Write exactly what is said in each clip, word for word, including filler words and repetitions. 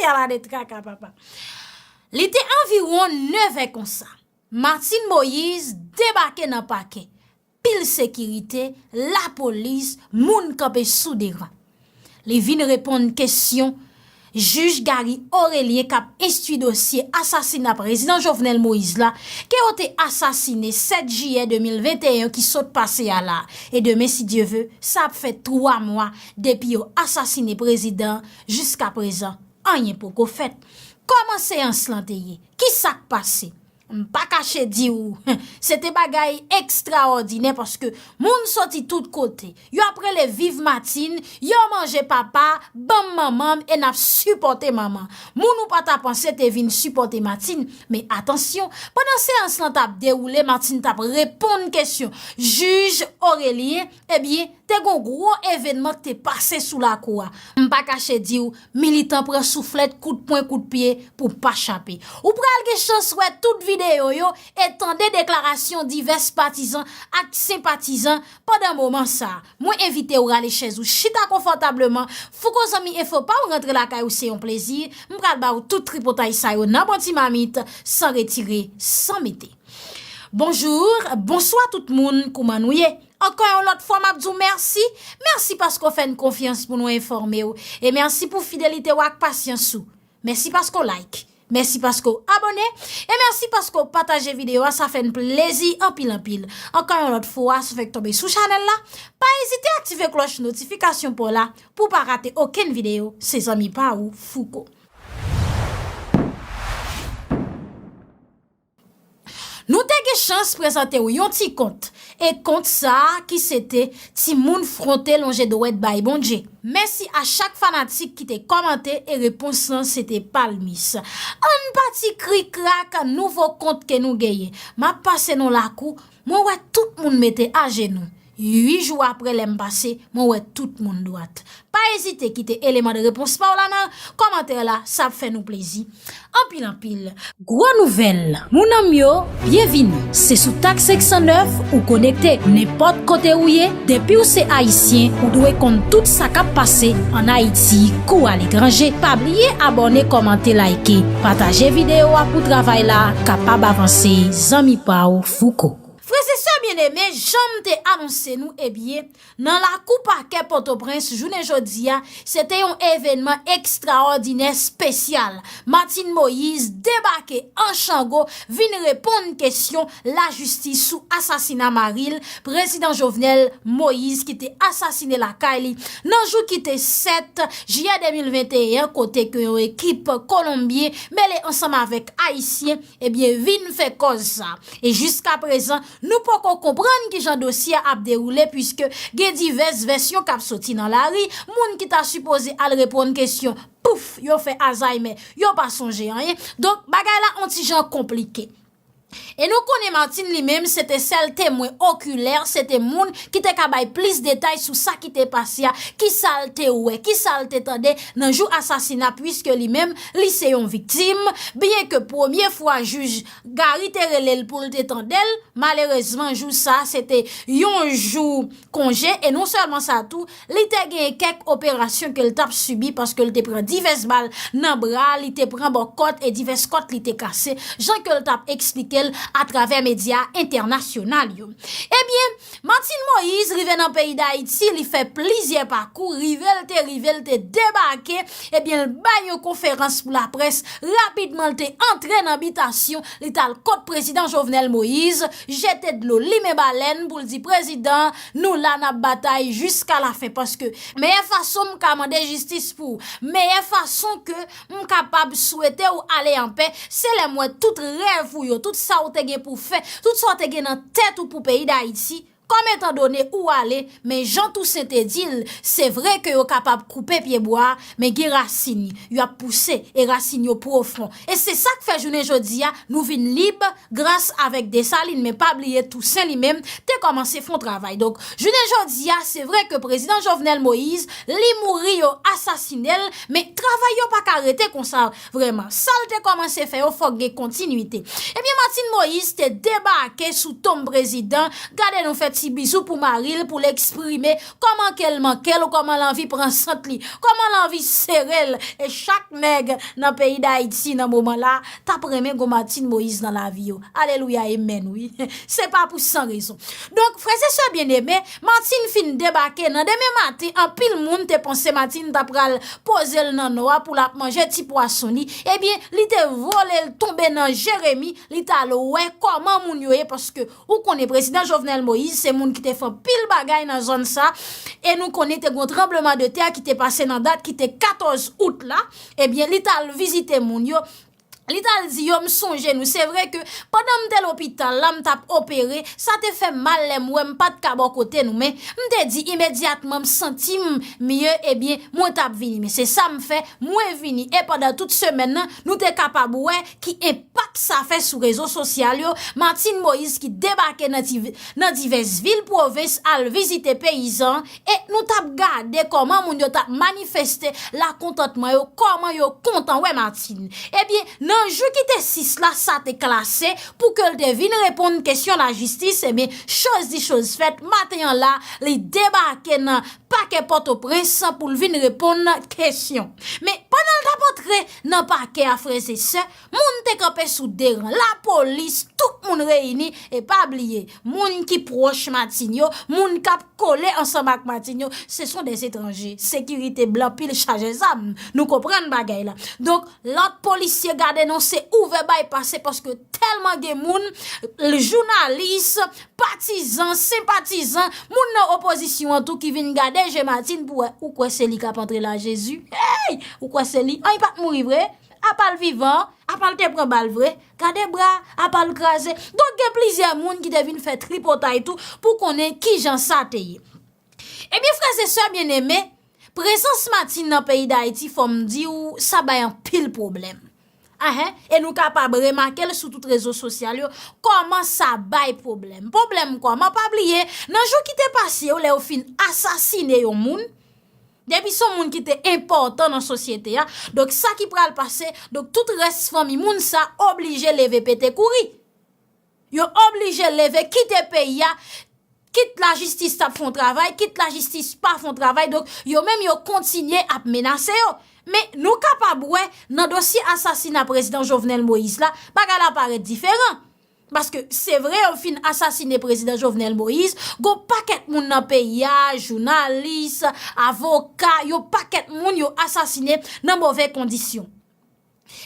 Ala de traka, papa. Li te anviwon nèf è konsa. Martine Moïse debake nan pakè. Pil sekirite, lapolis, moun kanpe sou de ran. Li vin reponn kesyon jij Gary Orélien k ap enstwi dosye asasina prezidan Jovenel Moïse la, ke yo te asasine sèt jiyè de mil venteyen ki sot pase a la. E demen, si Dye ve, sa ap fè twa mwa depi yo asasine prezidan. Jiskaprezan, anyen poko fèt. Kòman seyans lan te ye? Ki sa k pase? M pa kache di w, se te bagay ekstraòdinè paske moun soti tout kote. Yo ap rele viv Martine, yo manje papa, ban m manman m e n ap sipòte manman. Moun ou pa ta panse te vin sipòte Martine. Men atansyon, pandan seyans lan t ap dewoule, Martine t ap reponn kesyon jij Orélien, ebyen, te gon gwo evènman k te pase sou lakou a. M pa kache di w, militan pran souflèt, kout pwen, kout pye pou pa chape. Ou pral gen chans wè tout videyo yo e tande deklarasyon divès patizan ak senpatizan pandan moman sa a. Mwen envite w rale chèz ou chita konfòtableman. Fouko zanmi enfo pa w rantre lakay ou se yon plezi. M pral ba w tout tripotay sa yo nan bon ti mamit, san retire, san mete. Bonjou, bonswa tout moun, kouman nou ye? Ankò yon lòt fwa, m ap di w mèsi. Mèsi paske w fè n konfyans pou nou enfòme w. E mèsi pou fidelite w ak pasyans ou. Mèsi paske w like. Mèsi paske w abòne. E mèsi paske w pataje videyo a, sa fè n plezi anpil, anpil. Ankò yon lòt fwa, si w fèk tonbe sou chanèl la, pa ezite aktive klòch notifikasyon pa w la pou w pa rate okenn videyo. Se zanmi pa ou, Fouko. Nou te gen chans prezante w yon ti kont, e kont sa a ki se te Timoun fwonte lonje dwèt bay Bondye. Mèsi a chak fanatik ki te kòmante e repons lan se te palmis. Ann pati krik krak nouvo kont ke nou genyen. M ap pase nan lakou, mwen wè tout moun mete ajenou. Uit jou apre lè m pase, mwen wè tout moun dwat. Pa ezite kite eleman de repons pa w la nan kòmantè la, sa ap fè nou plezi. Anpil, anpil. Gwo nouvèl, moun an m yo, byenvini. Se sou Tak senk san nèf ou konekte. Nenpòt kote ou ye, depi w se Ayisyen, ou dwe konn tout sa k ap pase ann Ayiti kou aletranje. Pa bliye abòne, kòmante, like, pataje videyo a pou travay la kapab avanse. Zanmi pa w, Fouko. Frè e sè byeneme, jan m te anonse nou, ebyen, nan lakou pakè Pòtoprens, jounen jodi a, se te yon evènman ekstraòdinè espesyal. Martine Moïse debake an chango, vin reponn kesyon lajistis sou asasina mari l, prezidan Jovenel Moïse, ki te asasine lakay li nan jou ki te sèt jiyè de mil venteyen, kote ke yon ekip kolonbyen mele ansanm avèk Ayisyen, ebyen, vin fè kòz sa. E jiskaprezan, nou poko konprann kijan dosye a ap dewoule, piske gen divès vèsyon k ap soti nan lari, moun ki ta sipoze al reponn kesyon, pouf, yo fè Alzheimer, yo pa sonje anyen. Donk, bagay la on ti jan konplike. E nou konnen Martine li menm, se te sèl temwen okilè, se te moun ki te ka bay plis detay sou sa ki te pase a, ki sa l te wè, ki sa l te tande nan jou asasina, piske li menm, li se yon viktim, byen ke premye fwa jij Gary te rele l pou l te tande l, malerezman, jou sa a, se te yon jou konje, e non sèlman sa tou, li te gen kèk operasyon ke l t ap sibi paske l te pran divès bal nan bra, li te pran bò kòt e divès kòt li te kase, jan ke l t ap eksplike l atravè medya entènasyonal yo. Ebyen, Martine Moïse rive nan peyi Dayiti, li fè plizyè pakou, rive l te rive, l te debake, ebyen, l bay yon konferans pou laprès, rapidman, l te antre nan bitasyon, li t al kot prezidan Jovenel Moïse, jete dlo, limen balèn pou l di, prezidan, nou la, n ap batay jiska lafen, paske meyè fason m ka mande jistis pou ou, meyè fason ke m kapab swete w ale anpè, se lè m wè tout rèv ou yo, tout sa w te gen pou w fè, tout sa w te gen nan tèt ou pou peyi Dayiti, kòm etandone ou ale, men jan Tousen te di l, se vre ke yo kapab koupe pyebwa, men gen rasin, y ap pouse, e rasin yo pwofon. E se sa k fè jounen jodi a, nou vin lib gras avèk Desalin, men pa bliye Tousen li menm te kòmanse fè yon travay. Donk, jounen jodi a, se vre ke prezidan Jovenel Moïse, li mouri, yo asasine l, men travay yo pa ka rete konsa vrèman. Sa l te kòmanse fè yo, fòk gen kontinwite. Ebyen, Martine Moïse te debake sou tonm prezidan, gade nou fè ti bizou pou mari l, pou l eksprime kòman ke l manke l, kòman l anvi pran sant li, kòman l anvi sere l. E chak nèg nan peyi Dayiti nan moman la t ap renmen gon Martine Moïse nan lavi yo. Alelouya, amen, wi. Se pa pou san rezon. Donk, frè e sè byeneme, Martine fin debake nan demen maten, anpil moun te panse Martine ta pral poze l nan nò a pou l ap manje ti pwason li. Ebyen, li te vole l tonbe nan Jeremi, li t al wè kòman moun yo ye, paske ou konnen prezidan Jovenel Moïse se moun ki te fè anpil bagay nan zòn sa, e nou konnen te gon tranbleman de tè ki te pase nan dat ki te katòz out la, ebyen, li t al vizite moun yo, li t al di yo, "M sonje nou." Se vre ke pandan m te lopital la, m t ap opere, sa te fè m mal lè m wè m pa t ka bò kote nou, men m te di imedyatman m santi m mye, ebyen, mwen t ap vini. Men se sa m fè, mwen vini. E pandan tout semèn nan, nou te kapab wè ki enpak sa fè sou rezo sosyal yo. Martine Moïse ki debake nan ti nan divès vil pwovens al vizite peyizan, e nou t ap gade kòman moun yo t ap manifeste lakontantman yo, kòman yo kontan wè Martine. Ebyen, nan jou ki te sis la, sa te klase pou ke l te vin reponn kesyon lajistis. Ebyen, choz di choz fèt, maten an la, li debake nan pakè Pòtoprens pou l vin reponn kesyon. Men, pandan l t ap antre nan pakè a, frè e sè, moun te kanpe sou de ran, lapolis, tout moun reyini, e pa bliye, moun ki pwòch Martine yo, moun k ap kole ansanm ak Martine yo, se son des étrangers. Sekirite blan pil chaje zam, nou konprann bagay la. Donk, lòt polisye gade non se ouvè bay pase paske tèlman gen moun, l-, jounalis, patizan, senpatizan, moun nan opozisyon an tou ki vin gade je Martine pou wè, ou kwè se li k ap antre la, Jezi? Hey! Ou kwè se li? An, li pa t mouri vre? Apa l vivan? Apa l te pran bal vre? Gade bra, apa l kraze. Donk, gen plizyè moun ki te vin fè tripotay tou pou konnen kijan sa te ye. Ebyen, frè e sè byeneme, prezans Martine nan peyi Dayiti, fò m di w, sa bay anpil pwoblèm. Ahen, e nou kapab remake l sou tout rezo sosyal yo, kòman sa bay pwoblèm. Pwoblèm kòman? Pa bliye, nan jou ki te pase yo, lè yo fin asasine yon moun, depi se yon moun ki te enpòtan nan sosyete a, donk sa ki pral pase, donk tout rès fanmi moun sa oblije leve pete kouri. Yo oblije leve kite peyi a, kit lajistis t ap fè yon travay, kit lajistis pa fè yon travay, donk yo menm yo kontinye ap menase yo. Men nou kapab wè nan dosye asasina prezidan Jovenel Moïse la, bagay la parèt diferan. Paske se vre yo fin asasine prezidan Jovenel Moïse, gon pakèt moun nan peyi a, jounalis, avoka, yon pakèt moun yo asasine nan move kondisyon.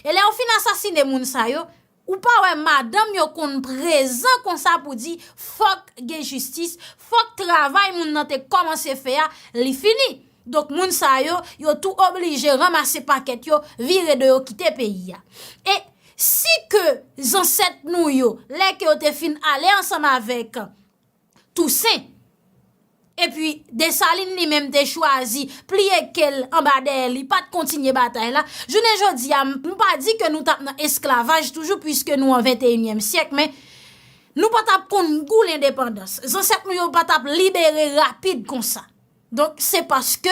E lè yo fin asasine moun sa yo, ou pa wè madanm yo konn prezan konsa pou di fòk gen jistis, fòk travay moun nan te kòmanse fè a, li fini. Donk moun sa yo, yo tou oblije ranmase pakèt yo, vire do yo kite peyi a. E si ke zansèt nou yo, lè ke yo te fin ale ansanm avèk Tousen, epi Desalin li menm te chwazi pliye ke l anba dèyè li, pa t kontinye batay la, jounen jodi a, m, m pa di ke nou t ap nan esklavaj toujou, piske nou an venteyinyèm syèk, men nou pa t ap konn gou lendepandans. Zansèt nou yo pa t ap libere rapid konsa. Donk, se paske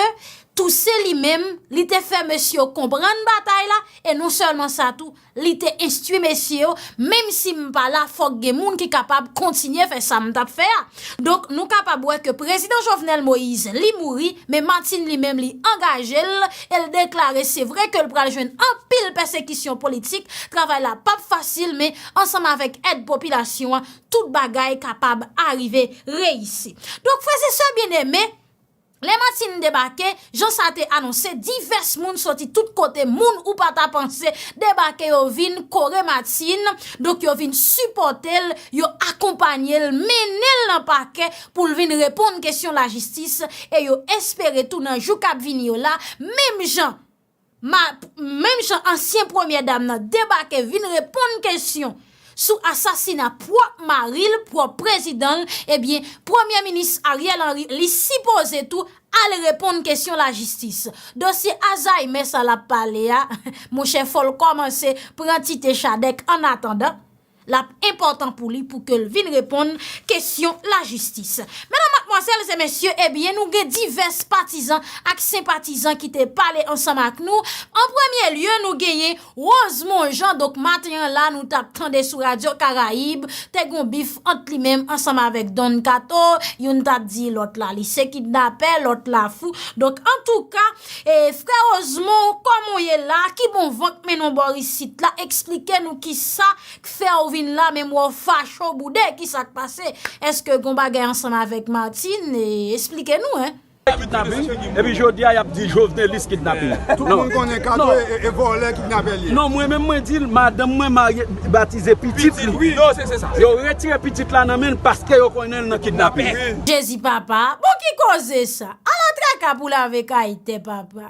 Tousen li menm, li te fè mesye yo konprann batay la, e non sèlman sa tou, li te enstwi mesye yo, menm si m pa la, fòk gen moun ki kapab kontinye fè sa m t ap fè a. Donk, nou kapab wè ke prezidan Jovenel Moïse, li mouri, men Martine li menm, li angaje l, e l deklare se vre ke l pral jwenn anpil pèsekisyon politik, travay la p ap fasil, men ansanm avèk èd popilasyon an, tout bagay kapab arive reyisi. Donk, frè e sè byeneme, lè Martine debake, jan sa te anonse, divès moun soti tout kote, moun ou pa ta panse, debake, yo vin kore Martine, donk yo vin sipòte l, yo akonpanye l, mennen l nan pakè pou l vin reponn kesyon lajistis, e yo espere tou nan jou k ap vini yo la, menm jan Ma, menm jan ansyen premyè dam nan debake vin reponn kesyon sou asasina pwòp mari l, pwòp prezidan l, ebyen, premye minis Ariel Henry, li sipoze tou al reponn kesyon lajistis. Dosye Alzheimer sa l ap pale a, monchè, fò l kòmanse pran ti te Chadèk annatandan. L ap enpòtan pou li pou ke l vin reponn kesyon lajistis. Medam ak Madmwazèl e mesye, ebyen, nou gen divès patizan ak senpatizan ki te pale ansanm ak nou. An premye lye, nou genyen Rosemond Jean. Donk, maten an la, nou t ap tande sou Radyo Karayib, te gon bif ant li menm ansanm avèk Don Kato. Youn t ap di lòt la, li se kidnapè, lòt la fou. Donk, antouka, e, frè Rosemond, kòman w ye la? Ki bon van k mennen w bò isit la? Eksplike nou kisa k fè w vin la, menm wè w fache w boude, kisa k pase? Èske gon bagay ansanm avèk Martine? E, eksplike nou, en. Kidnaping, epi jodi a y ap di Jovenelis kidnaping. Tout moun konnen Kato e, e, e vòlè kidnapè li ye. Non, mwen menm mwen di l, madanm mwen marye, batize pitit li. Yo retire pitit la nan men l paske yo konnen l nan kidnaping. Jezi papa, bon ki koze sa? Ala traka pou lave kay tè papa.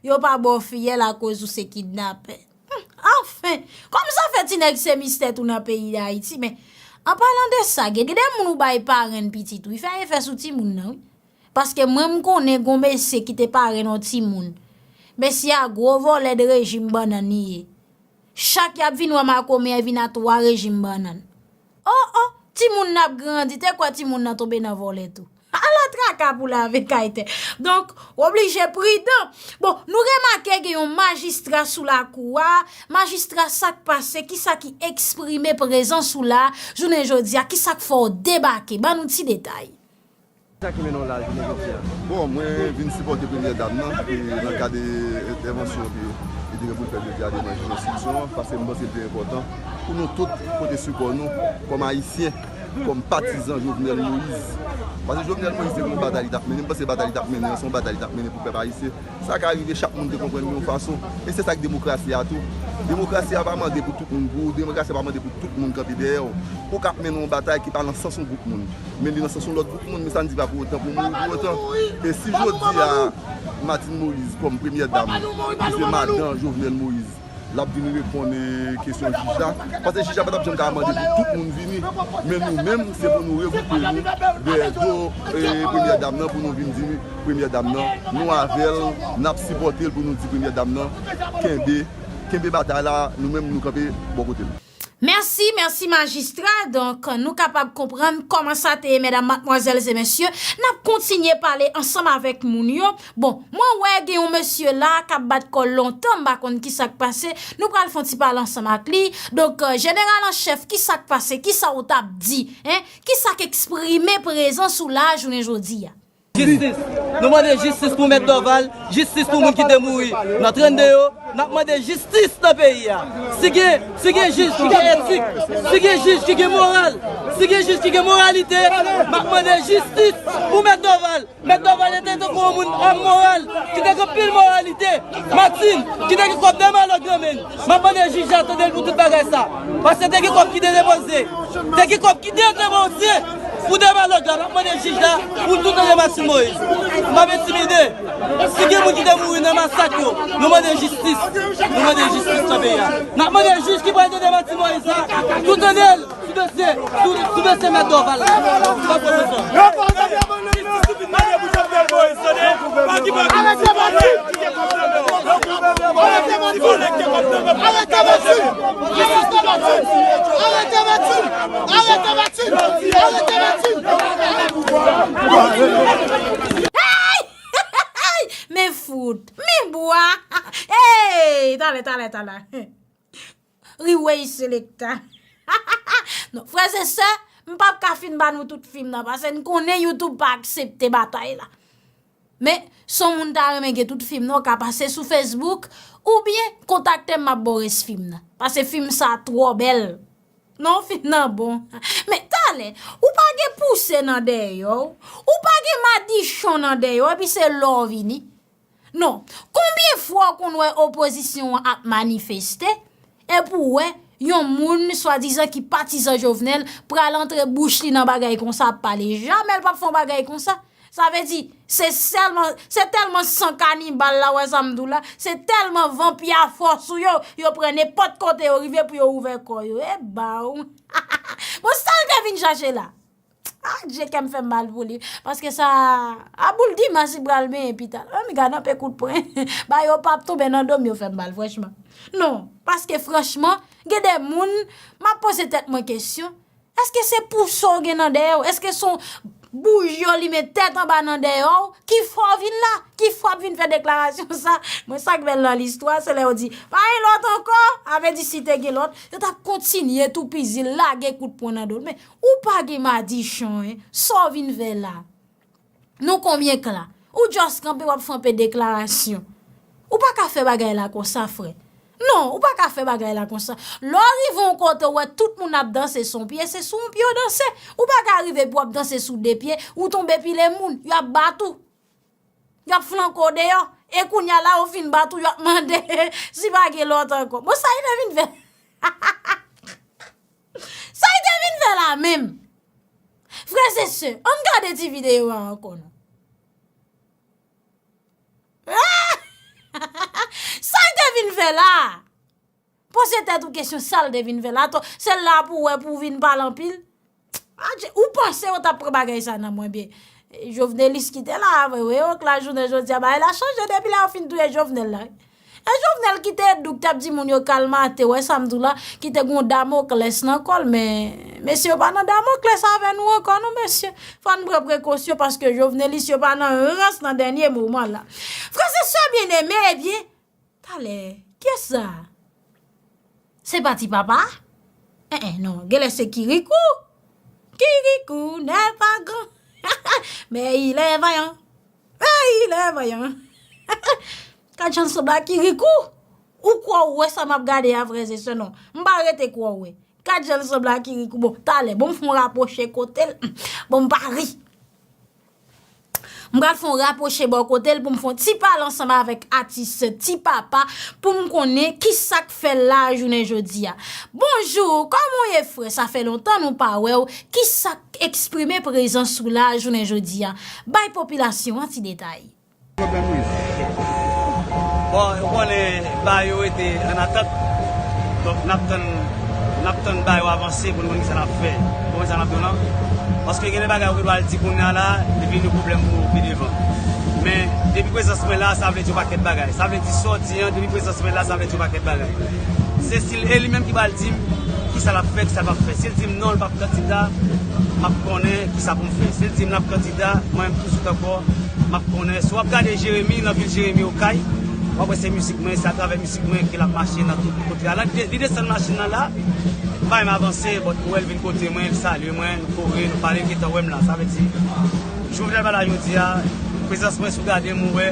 Yo pa ba w fiyèl akoz ou se kidnapè. Hmm, anfen, kòman sa fè ti nèg se mistè tou nan peyi Dayiti? Men, an palan de sa, gen, gen de moun ou bay parenn pitit ou, li fè efè sou timoun nan, wi. Paske mwen, m konnen gon mesye ki te parenn yon timoun. Mesye a gwo vòlè de rejim bannann li ye. Chak y ap vin wè makomè a, vin a twa rejim bannann. O, o, timoun nan ap grandi, te kwè timoun nan tonbe nan vòlè tou. Ala traka pou lave kay tè. Donk, w oblije pridan. Bon, nou remake gen yon majistra sou lakou a. Majistra, sa k pase? Kisa ki eksprime prezans ou la jounen jodi a? Kisa k fè w debake? Ban nou ti detay. Sa ki mennen w la jounen jodi a? Bon, mwen vin sipòte premyè dam nan, e, nan kad, e, entèvansyon ke li te gen pou l fè jodi a devan jij enstriksyon an, paske m panse l te enpòtan pou nou tout pote sipò nou kòm Ayisyen, kòm patizan Jovenel Moïse. Paske Jovenel Moïse se yon batay li t ap mennen, m panse batay li t ap mennen an, se yon batay li t ap mennen pou pèp ayisyen. Sa ka rive, chak moun te konprann li yon fason. E se sa k demokrasi a tou. Demokrasi a pa mande pou tout moun pou ou, demokrasi a pa mande pou tout moun kanpe dèyè w. Ou ka ap mennen yon batay ki pa nan sans yon gwoup moun, men li nan sans yon lòt gwoup moun, men sa n di pa pou otan pou mouri pou otan. E si jodi a, Martine Moïse kòm premyè dam, ki se madan Jovenel Moïse, l ap vin reponn, e, kesyon jij la. Paske jij la pa t ap janm ka mande pou tout moun vini. Men nou menm, se pou nou regwoupe nou dèyè do, e, premyè dam nan, pou nou vin di premyè dam nan, nou avè l, n ap sipòte l pou nou di premyè dam nan, kenbe, kenbe batay la, nou menm, nou kanpe bò kote l. Mèsi, mèsi majistra. Donk, nou kapab konprann kòman sa te ye, medam, madmwazèl e mesye. N ap kontinye pale ansanm avèk moun yo. Bon, mwen wè gen yon mesye la k ap bat kò l lontan, m pa konn ki sa k pase. Nou pral fè yon ti pale ansanm ak li. Donk, euh, jeneral an chèf, ki sa k pase? Ki sa w t ap di? Hein? Ki sa k eksprime prezans ou la jounen jodi a? Jistis. Nou mande jistis pou Mèt Dorval, jistis pou moun ki te mouri nan trannde yo. N ap mande jistis nan peyi a. Si gen, si gen jij ki gen etik, si gen jij ki gen moral, si gen jij ki gen moralite, m ap mande jistis pou Mèt Dorval. Mèt Dorval te tankou yon moun amoral, ki te gen pil moralite. Martine, ki te gen kòb de malòg nan men l. M ap mande jij la tande l pou tout bagay sa. Paske te gen kòb ki te depoze. Te gen kòb ki te depoze pou demalòg la. M ap mande jij la pou l tou tande Martine Moïse. M ap entimide. Si gen moun ki te mouri nan masak yo, nou mande jistis. Nou mande jistis nan peyi a. N ap mande jij ki pral tande Martine Moïse la, tou tande l. Sou dosye, sou, sou dosye Mèt Dorval la. Pa pran bezwen. Arete Martine! Arete Martine! Arete Martine! Arete Martine! Arete Martine! Arete Martine! Arete Martine! Hey! Men fout, men bwa. Hey! Talè, talè, talè. Riwey selekta. Non, frè e sè, m p ap ka fin ba nou tout fim nan, paske n konnen YouTube pa aksepte batay la. Men, si w moun ta renmen gen tout fim nan, w ka pase sou Facebook, oubyen kontakte m, m ap ba w rès fim nan. Paske fim sa twò bèl. Non, fim nan bon. Men talè, ou pa gen pouse nan dèyè w, ou pa gen madichon nan dèyè w, epi se la w vini. Non, konbyen fwa w konn wè opozisyon an ap manifeste, epi w wè yon moun swadizan ki patizan Jovenel pral antre bouch li nan bagay konsa ap pale? Jamè l p ap fè yon bagay konsa. Sa vle di, se sèlman, se tèlman san kanibal la, wè sa m di w la, se tèlman vanpi a fò sou yo, yo pran nenpòt kote yo rive pou yo ouvè kò yo. E ba w. Bon, sa l te vin chache la? Ah, Dye, kè m fè m mal pou li. Paske sa, a boul Dimas li pral benyen pita. Menm gade anpe kout pwen. Ba yo p ap tonbe nan do m, yo fè m mal, franchman. Non, paske franchman, gen de moun, m ap poze tèt mwen kesyon, èske se pouse w gen nan dèyè w? Èske se yon, bouji w, limen tèt anba nan dèyè w, ki fè w vin la, ki fè w ap vin fè deklarasyon sa. Mwen, sa k bèl nan listwa, se lè yo di, pa gen lòt ankò, sa vle di si te gen lòt, yo t ap kontinye toupizi l, lage kout pwen nan do l. Men, ou pa gen madichon, en, sa w vin fè la? Nou konbyen k la? Ou just kanpe, w ap fè anpe deklarasyon. Ou pa ka fè bagay la konsa, frè. Non, ou pa ka fè bagay la konsa. Lè w rive yon kote, ou wè tout moun ap danse sou yon pye, se sou yon pye yo danse. Ou pa ka rive pou w ap danse sou de pye, ou tonbe pile moun, y ap bat ou. Y ap flanke w deyò. E kounye a la, ou fin bat ou, y ap mande si pa gen lòt ankò. Bon, sa ki te vin fè? Sa ki te vin fè la menm? Frè e sè, ann gade ti videyo a ankò non. Sa l te vin fè la? Poze tèt ou kesyon, sa l te vin fè la? Atò, se la pou w wè, pou w vin pale anpil? Adje, ou panse yo t ap pran bagay sa nan mwen byen? Jovenelis ki te la, vre, wi, ok, la jounen jodi a, bagay la chanje depi lè yo fin touye Jovenel la. E Jovenel ki te douk t ap di moun yo kalmate, wè sa m di w la, ki te gon Damoclès nan kò l, men mesye yo pa nan Damoclès avè nou ankò non, mesye. Fò n pran prekosyon paske Jovenelis yo pa nan rans nan dènye moman la. Frè e sè byeneme, ebyen, talè, kiyès sa? Se pa ti papa? En, en, non, genlè se Kirikou. Kirikou n'est pas grand. Mais il est vaillant. Mais il est vaillant. Gad jan l sanble ak Kirikou. Ou kwè w wè sa m ap gade a, frè e sè? Non, m pa rete kwè w wè. Gad jan l sanble ak Kirikou. Bon, talè, bon, m fè yon rapwoche kote l. Bon, m pa ri. M pral fè yon rapwoche bò kote l pou m fè yon ti pale ansanm avèk atis Ti Papa pou m konnen kisa k fè l la jounen jodi a. Bonjou, kòman w ye, frè? Sa fè lontan nou pa wè w. Kisa k eksprime prezans ou la jounen jodi a? Bay popilasyon an ti detay. Bon, ou konnen bagay yo rete an atant. Donk, n ap tann, n ap tann bagay yo avanse pou nou konn kisa n ap fè. Ou konprann sa n ap di w lan? Paske gen de bagay ou gen dwa al di kounye a la, li vin yon pwoblèm pou pi devan. Men, depi prezans mwen la, sa vle di yon pakèt bagay. Sa vle di sa w di an, depi prezans mwen la, sa vle di yon pakèt bagay. Se si l, e li menm ki pral di m kisa l ap fè, kisa l p ap fè. Si l di m non, l p ap kandida, m ap konnen kisa pou m fè. Si l di m l ap kandida, mwen menm toujou ankò, m ap konnen. Si w ap gade Jeremi, nan vil Jeremi Okay, w ap wè se mizik mwen, se atravè mizik mwen ke l ap mache nan tout kote a. Li de-, li desann machin nan la, m pa menm avanse, but ou wè l vin kote mwen, l salye mwen, nou kore, nou pale, l gentan wè m la. Sa vle di, Jovenel pa la jodi a, prezans mwen, si w gade m, ou wè,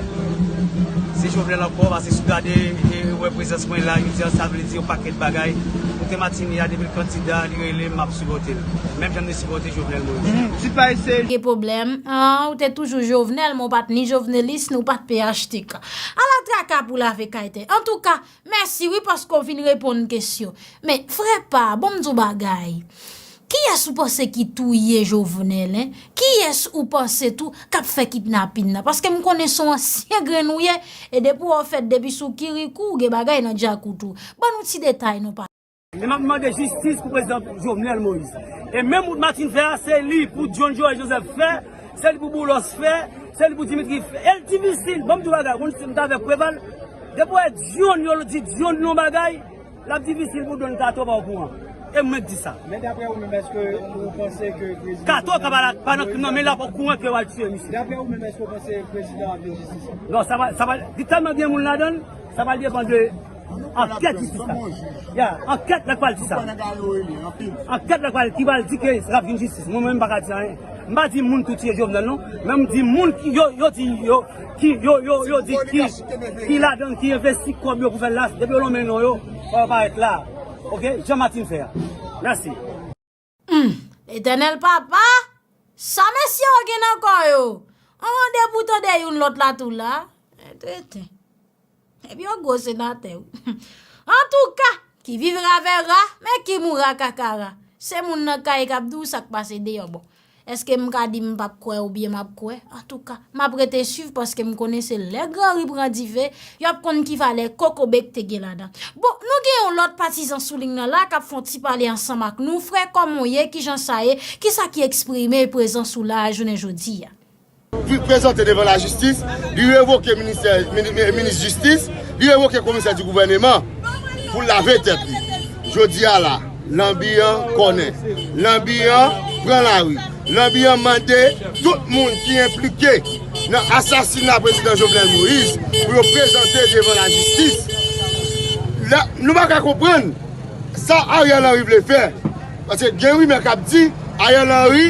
se Jovenel ankò, paske si w gade, e, ou wè prezans mwen la jodi a, sa vle di yon pakèt bagay. Kote Matini a, depi l kandida, li rele m, m ap sipòte l. Menm jan m te sipòte Jovenel Moïse. Mhm. Ti pa eseye. Gen pwoblèm. An, ou te toujou Jovenel, men w pa t ni jovenelis, ni w pa t P H T K. Ala traka pou lave kay tè. Antouka, mèsi wi paske w vin reponn kesyon. Men, frè pa, bon m di w bagay. Kiyès ou panse ki touye Jovenel, en? Kiyès ou panse tou k ap fè kidnapin nan? Paske m konnen se yon ansyen grenn ou ye, e depi w fèt depi sou Kirikou, ou gen bagay nan djakout ou. Ban nou ti detay non pa. Men m ap mande jistis pou prezidan Jovenel Moïse. E menm wout Martine fè a, se li pou John Joël Joseph fè, se li pou Boulos fè, se li pou Dimitri fè. E l difisil, ban m di w bagay, konn si m t avèk Preval, depi w wè John yo di John yon bagay, l ap difisil pou John ta twò pa okouran. E mwen k di sa. Men daprè ou menm, èske ou panse ke prezidan Kato ka pa la, pa nan krim nan, men l ap okouran ke yo al tiye misye. Daprè ou menm, èske ou panse prezidan ap jwenn jistis? Non, sa va, sa va, li tèlman gen moun ladan l, sa va depann de ankèt jistis la. Ya, ankèt la k pral di sa. Ankèt la k pral, ki pral di ke l ap jwenn jistis. Mwen menm, m pa ka di anyen. M pa di moun tou tiye Jovenel non, men m di moun ki yo, yo di yo, ki yo, yo, yo di ki, ki ladan, ki envesti kòb yo pou fè l la, depi yo lonmen non yo, fò yo parèt la. Oke, jan Martine fè a. Mèsi. Hmm, Letènèl Papa, sa mesye yo gen nan kò yo? An, de pou tande youn lòt la tou la. Entretien. Epi yo gwo senatè wi. Antouka, qui vivra verra, mais qui mourra kakara. Se moun nan kay k ap di w sa k pase deyò. Bon, èske m ka di m p ap kwè oubyen m ap kwè? Antouka, m ap rete swiv paske m konnen se lè gran ri pran dife, y ap konn ki valè kokobe k te gen ladan. Bon, nou gen yon lòt patizan sou liy nan la k ap fè yon ti pale ansanm ak nou. Frè, kòman w ye? Kijan sa ye? Kisa ki eksprime prezans ou la a jounen jodi a? Vin prezante devan lajistis, li revoke ministè, mini-, mi-, minis jistis, li revoke komisè di gouvèneman pou l lave tèt li. Jodi a la, lanbi an kònen, lanbi an pran lari. Lanbi an mande tout moun ki enplike nan asasina prezidan Jovenel Moïse pou yo prezante devan lajistis. La, nou pa ka konprann sa Ariel Henry vle fè. Paske gen rimè k ap di Ariel Henry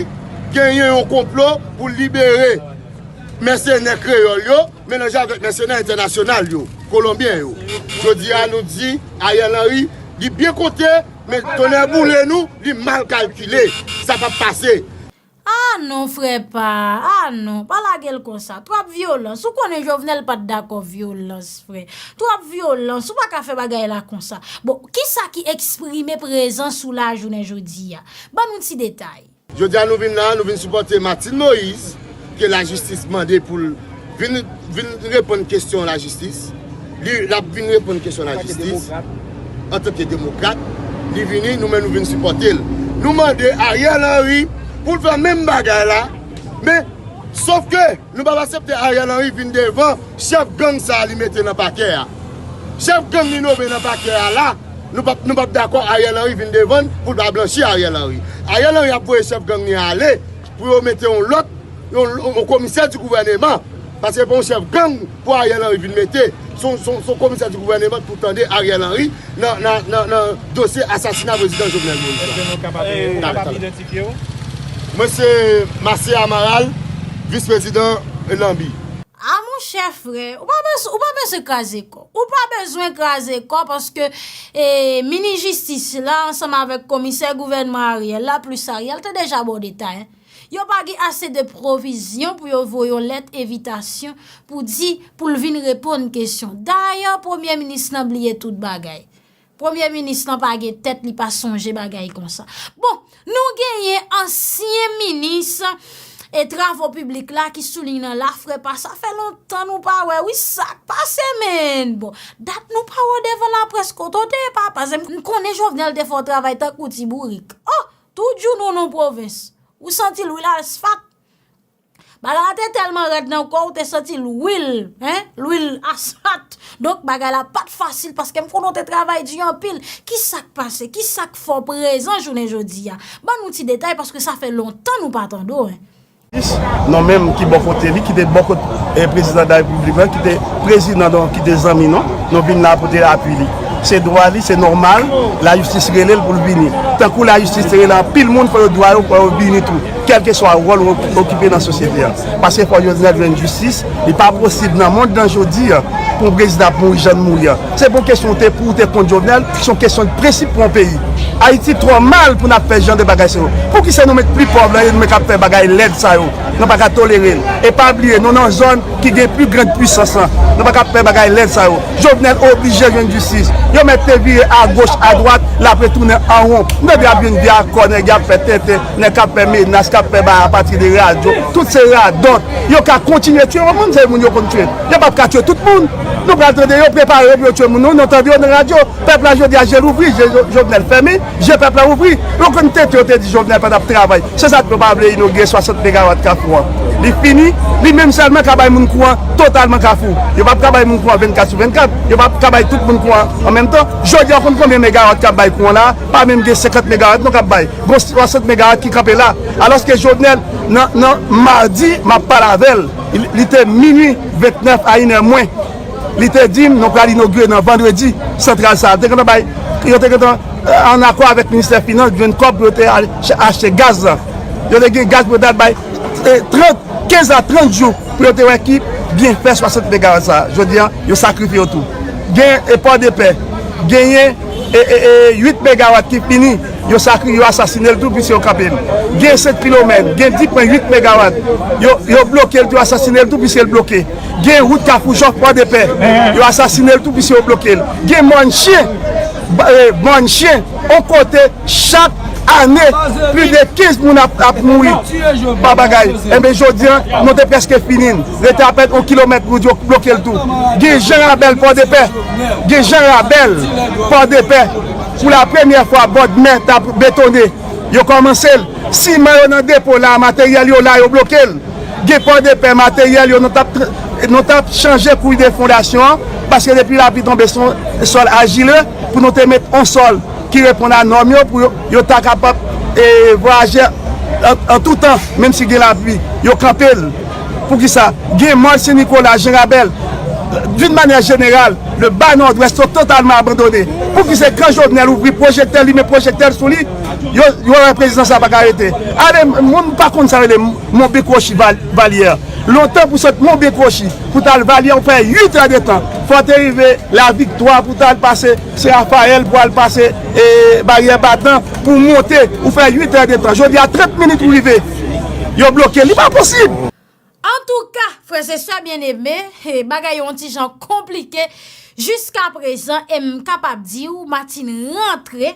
genyen yon konplo pou libere mèsenè kreyòl yo, melanje avèk mèsenè entènasyonal yo, kolonbyen yo. Jodi a, nou di Ariel Henry, li byen konte, men tonnè boule nou, li mal kalkile. Sa p ap pase. Ah non, frè pa, ah non, pa lage l konsa. Twòp vyolans. Ou konnen Jovenel pa t dakò vyolans, frè. Twòp vyolans. Ou pa ka fè bagay la konsa. Bon, kisa ki eksprime prezans ou la jounen jodi a? Ban nou ti detay. Jodi a nou vin la, nou vin sipòte Martine Moïse, ke lajistis mande pou l vin, vin reponn kesyon lajistis. Li, l ap vin reponn kesyon lajistis. Antanke demokrat, li vini, nou menm nou vin sipòte l. Nou mande Ariel Henry pou l fè menm bagay la, men, sof ke nou p ap aksepte Ariel Henry vin devan chèf gang sa a li mete nan pakè a. Chèf gang li nome nan pakè a la, nou p ap, nou p ap dakò Ariel Henry vin devan n pou l pa blanchi Ariel Henry. Ariel Henry ap voye chèf gang li ale pou yo mete yon lòt, yon, yon komisè di gouvèneman. Paske se pa yon chèf gang pou Ariel Henry vin mete. Se yon, se yon, se yon komisè di gouvèneman pou tande Ariel Henry nan, nan, nan, nan dosye asasina prezidan Jovenel Moïse la. Èske nou kapab, eh, nou kapab idantifye w? Mwen se Marcel Amaral, vis prezidan Lanbi. A monchè frè, ou pa bezwen, ou pa bezwen kraze kò. Ou pa bezwen kraze kò paske eh, minis jistis la ansanm avèk komisè gouvènman Ariel la, plis Ariel, te deja ba w detay, hein. Yo pa gen ase de pwovizyon pou yo voye yon lèt envitasyon pou di, pou l vin reponn kesyon. Dayè, premye minis lan bliye tout bagay. Premye minis lan pa gen tèt, li pa sonje bagay konsa. Bon, nou genyen ansyen minis e travo piblik la ki sou liy nan la, frè pa, sa fè lontan nou pa wè, wi, sa k pase, menn? Bon, dat nou pa wè w devan laprès, kote w te ye, papa? M konnen Jovenel te fè w travay tankou ti bourik. Oh, tout jounen w nan pwovens. Ou santi lwil asfat. Bagay la te tèlman rèd nan kò w, ou te santi lwil, hein? Lwil asfat. Donk, bagay la pa t fasil paske m konnen w te travay di anpil. Kisa k pase? Kisa k fè w prezan jounen jodi a? Ban nou ti detay paske sa fè lontan nou pa tande w, hein. Non menm ki bò kote li, ki te bò kot, eh, prezidan de la repiblik lan, ki te prezidan nou, ki te zanmi nou, nou vin la pou te apui li. Se dwa li, se nòmal, lajistis rele l pou l vini. Tankou lajistis te rele anpil moun, fò yo dwa yo, fò yo vini tou. Kèlkeswa wòl ou okipe nan sosyete a. Paske fò Jovenel jwenn jistis, li pa posib nan mond lan jodi a pou yon prezidan ap mouri jan l mouri a. Se pa yon kesyon te pou ou te kont Jovenel, se yon kesyon de prensip pou yon peyi. Ayiti twò mal pou n ap fè jan de bagay sa yo. Poukisa nou met pli pòv lan e nou menm k ap fè bagay lèd sa yo? Nou pa ka tolere l. E pa bliye, nou nan zòn ki gen pli grand pwisans lan. Nou pa ka fè bagay lèd sa yo. Jovenel oblije jwenn jistis. Yo mèt te vire agoch, adwat, l ap retounen an won. Nou dwe ap jwenn vye akò, nèg y ap fè tenten, nèg k ap fè menas, k ap fè bagay apati de radyo. Tout se radòt. Yo ka kontinye tiye moun, se moun yo konn tiye. Yo p ap ka tiye tout moun. Nou pral tande yo prepare yo pou yo tiye moun. Nou, nou tande yo nan radyo. Pèp la jodi a je l ouvri, je Jo-, Jovenel fèmen, je pèp la ouvri. Yo konn tete yo te di Jovenel pa t ap travay. Se sa k nou pa vle inogire swasant megawat Kafou an. Li fini, li menm sèlman ka bay moun kouran totalman Kafou. Yo p ap ka bay moun kouran vennkat sou vennkat. Yo p ap ka bay tout moun kouran an menm tan. Jodi a, w konn konbyen megawat k ap bay kouran la? Pa menm gen senkant megawat non k ap bay. Gon swasant megawat ki kanpe la. Alòske Jovenel, nan, nan madi, m ap pale avè l. Li, li te minui vennèf a inè mwen. Li te di m, nou pral inogire nan vandredi santral sa a. Te gentan bay, yo te gentan, eh, an akò avèk ministè finans, jwenn kòb pou yo te al ch-, achte gaz lan. Yo te gen gaz pou yo te al bay, eh, trant, kenz a trant jou pou yo te wè ki byenfè swasant megawat sa a. Jodi a, yo sakrifye yo tou. Gen, eh, Pòdepè, genyen, eh, eh, eh, uit megawat ki fini. Yo sakri-, yo asasine l tou, piske yo kanpe l. Gen Sent Filomèn, gen dis pwen uit megawat. Yo, yo bloke l tou, yo asasine l tou, piske l bloke. Gen wout Kafou Jòf Pòdepè. Yo asasine l tou, piske yo bloke l. Gen Mòn Chen, ba-, eh, Mòn Chen, on kote, chak ane, plis de kenz moun ap, ap mouri pa bagay. Enben, jodi a, nou te prèske fini. Rete apèn on kilomèt wout, yo bloke l tou. Gen Jan Rabèl Pòdepè. Gen Jan Rabèl Pòdepè. Pou la premyè fwa, bòdmè t ap betone. Yo kòmanse l. Siman yo nan depo la, materyèl yo la, yo bloke l. Gen Pòdepè, materyèl yo, nou t ap tr-, nou t ap chanje kouy de fondasyon an, paske depi lapli tonbe, se yon sòl ajile, pou nou te met yon sòl ki reponn a nòm yo, pou yo, yo ta kapab, e, vwayaje An, an tou tan, menm si gen lapli, yo kanpe l. Poukisa? Gen mòn Sen Nikola, Jan Rabèl, d'une manière générale, le bas Nòdwès sont totalement abandonnés. Poukisa kan Jovenel ouvri pwojektè, limen pwojektè sou li, yo, yo wè prezidan sa pa ka rete? Ale, moun pa konn sa rele Monbyen Kwochi Val-, Valyè. Lontan pou sot Monbyen Kwochi, pou t al Valyè, ou fè uit è de tan. Fò w te rive Laviktwa pou t al pase Sen Rafayèl, pou al pase, e, Baryè Batan, pou w monte, ou fè uit è de tan. Jodi a, trant minit ou rive, yo bloke. Li pa posib. Antouka, frè e sè byeneme, e, bagay yo yon ti jan konplike jiskaprezan, e m kapab di w, Martine rantre,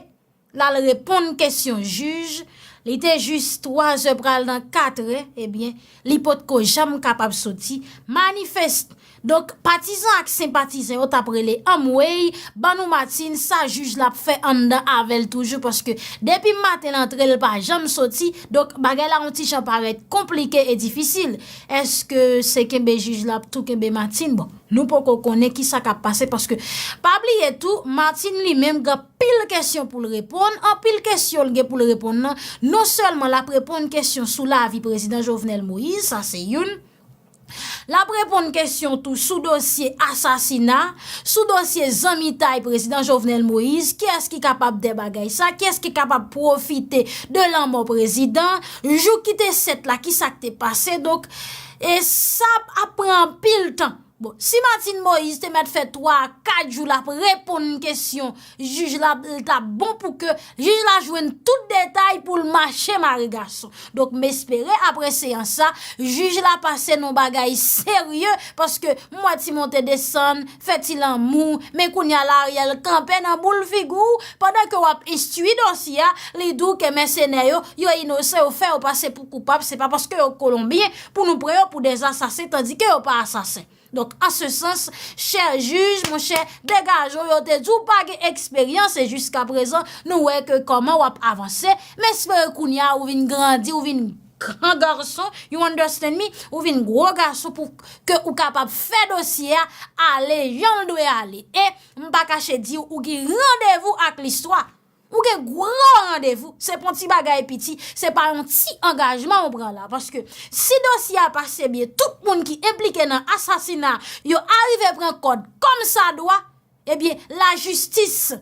l al reponn kesyon jij, li te jis twazè pral nan katrè, ebyen, li potko janm kapab soti, manifest. Donk, patizan ak senpatizan yo t ap rele anmwey, ban nou Martine, sa jij la ap fè anndan avè l toujou, paske depi maten l antre, l pa janm soti, donk, bagay la yon ti jan parèt konplike e difisil. Èske se kenbe jij la ap tou kenbe Martine? Bon, nou poko konnen kisa k ap pase, paske pa bliye tou, Martine li menm gen anpil kesyon pou l reponn, anpil kesyon l gen pou l reponn nan, non sèlman l ap reponn kesyon sou lavi prezidan Jovenel Moïse, sa se youn, l ap reponn kesyon tou sou dosye asasina, sou dosye zanmitay prezidan Jovenel Moïse, kiyès ki kapab de bagay sa, kiyès ki kapab pwofite de lanmò prezidan, jou ki te sèt la, kisa k te pase, donk, e sa ap pran anpil tan. Bon, si Martine Moïse te mèt fè twa a kat jou l ap reponn kesyon jij la, l t ap bon pou ke jij la jwenn tout detay pou l mache mare gason. Donk, m espere apre seyans sa, jij la pase nan yon bagay serye, paske m wè ti monte desann, fè ti lanmou, men kounye a la Ariel kanpe nan boul figi w, pandan ke w ap enstwi dosye a, li di w ke mèsenè yo, yo inosan, yo fè yo pase pou koupab, se pa paske yo kolonbyen pou nou pran yo pou de asasen, tandike yo pa asasen. Donk, an se sans, chè jij, monchè, degaje w, yo te di w pa gen eksperyans, e jiskaprezan, nou wè ke kòman w ap avanse, m espere kounye a ou vin grandi, ou vin gran gason, you understand me, ou vin gwo gason pou ke ou kapab fè dosye a ale jan l dwe ale. E m pa kache di w, ou gen randevou ak listwa. Ou gen gwo randevou, se pa yon ti bagay piti, se pa yon ti angajman ou pran la. Paske si dosye a pase byen, tout moun ki enplike nan asasina yo arive pran kòd kòmsadwa, ebyen, lajistis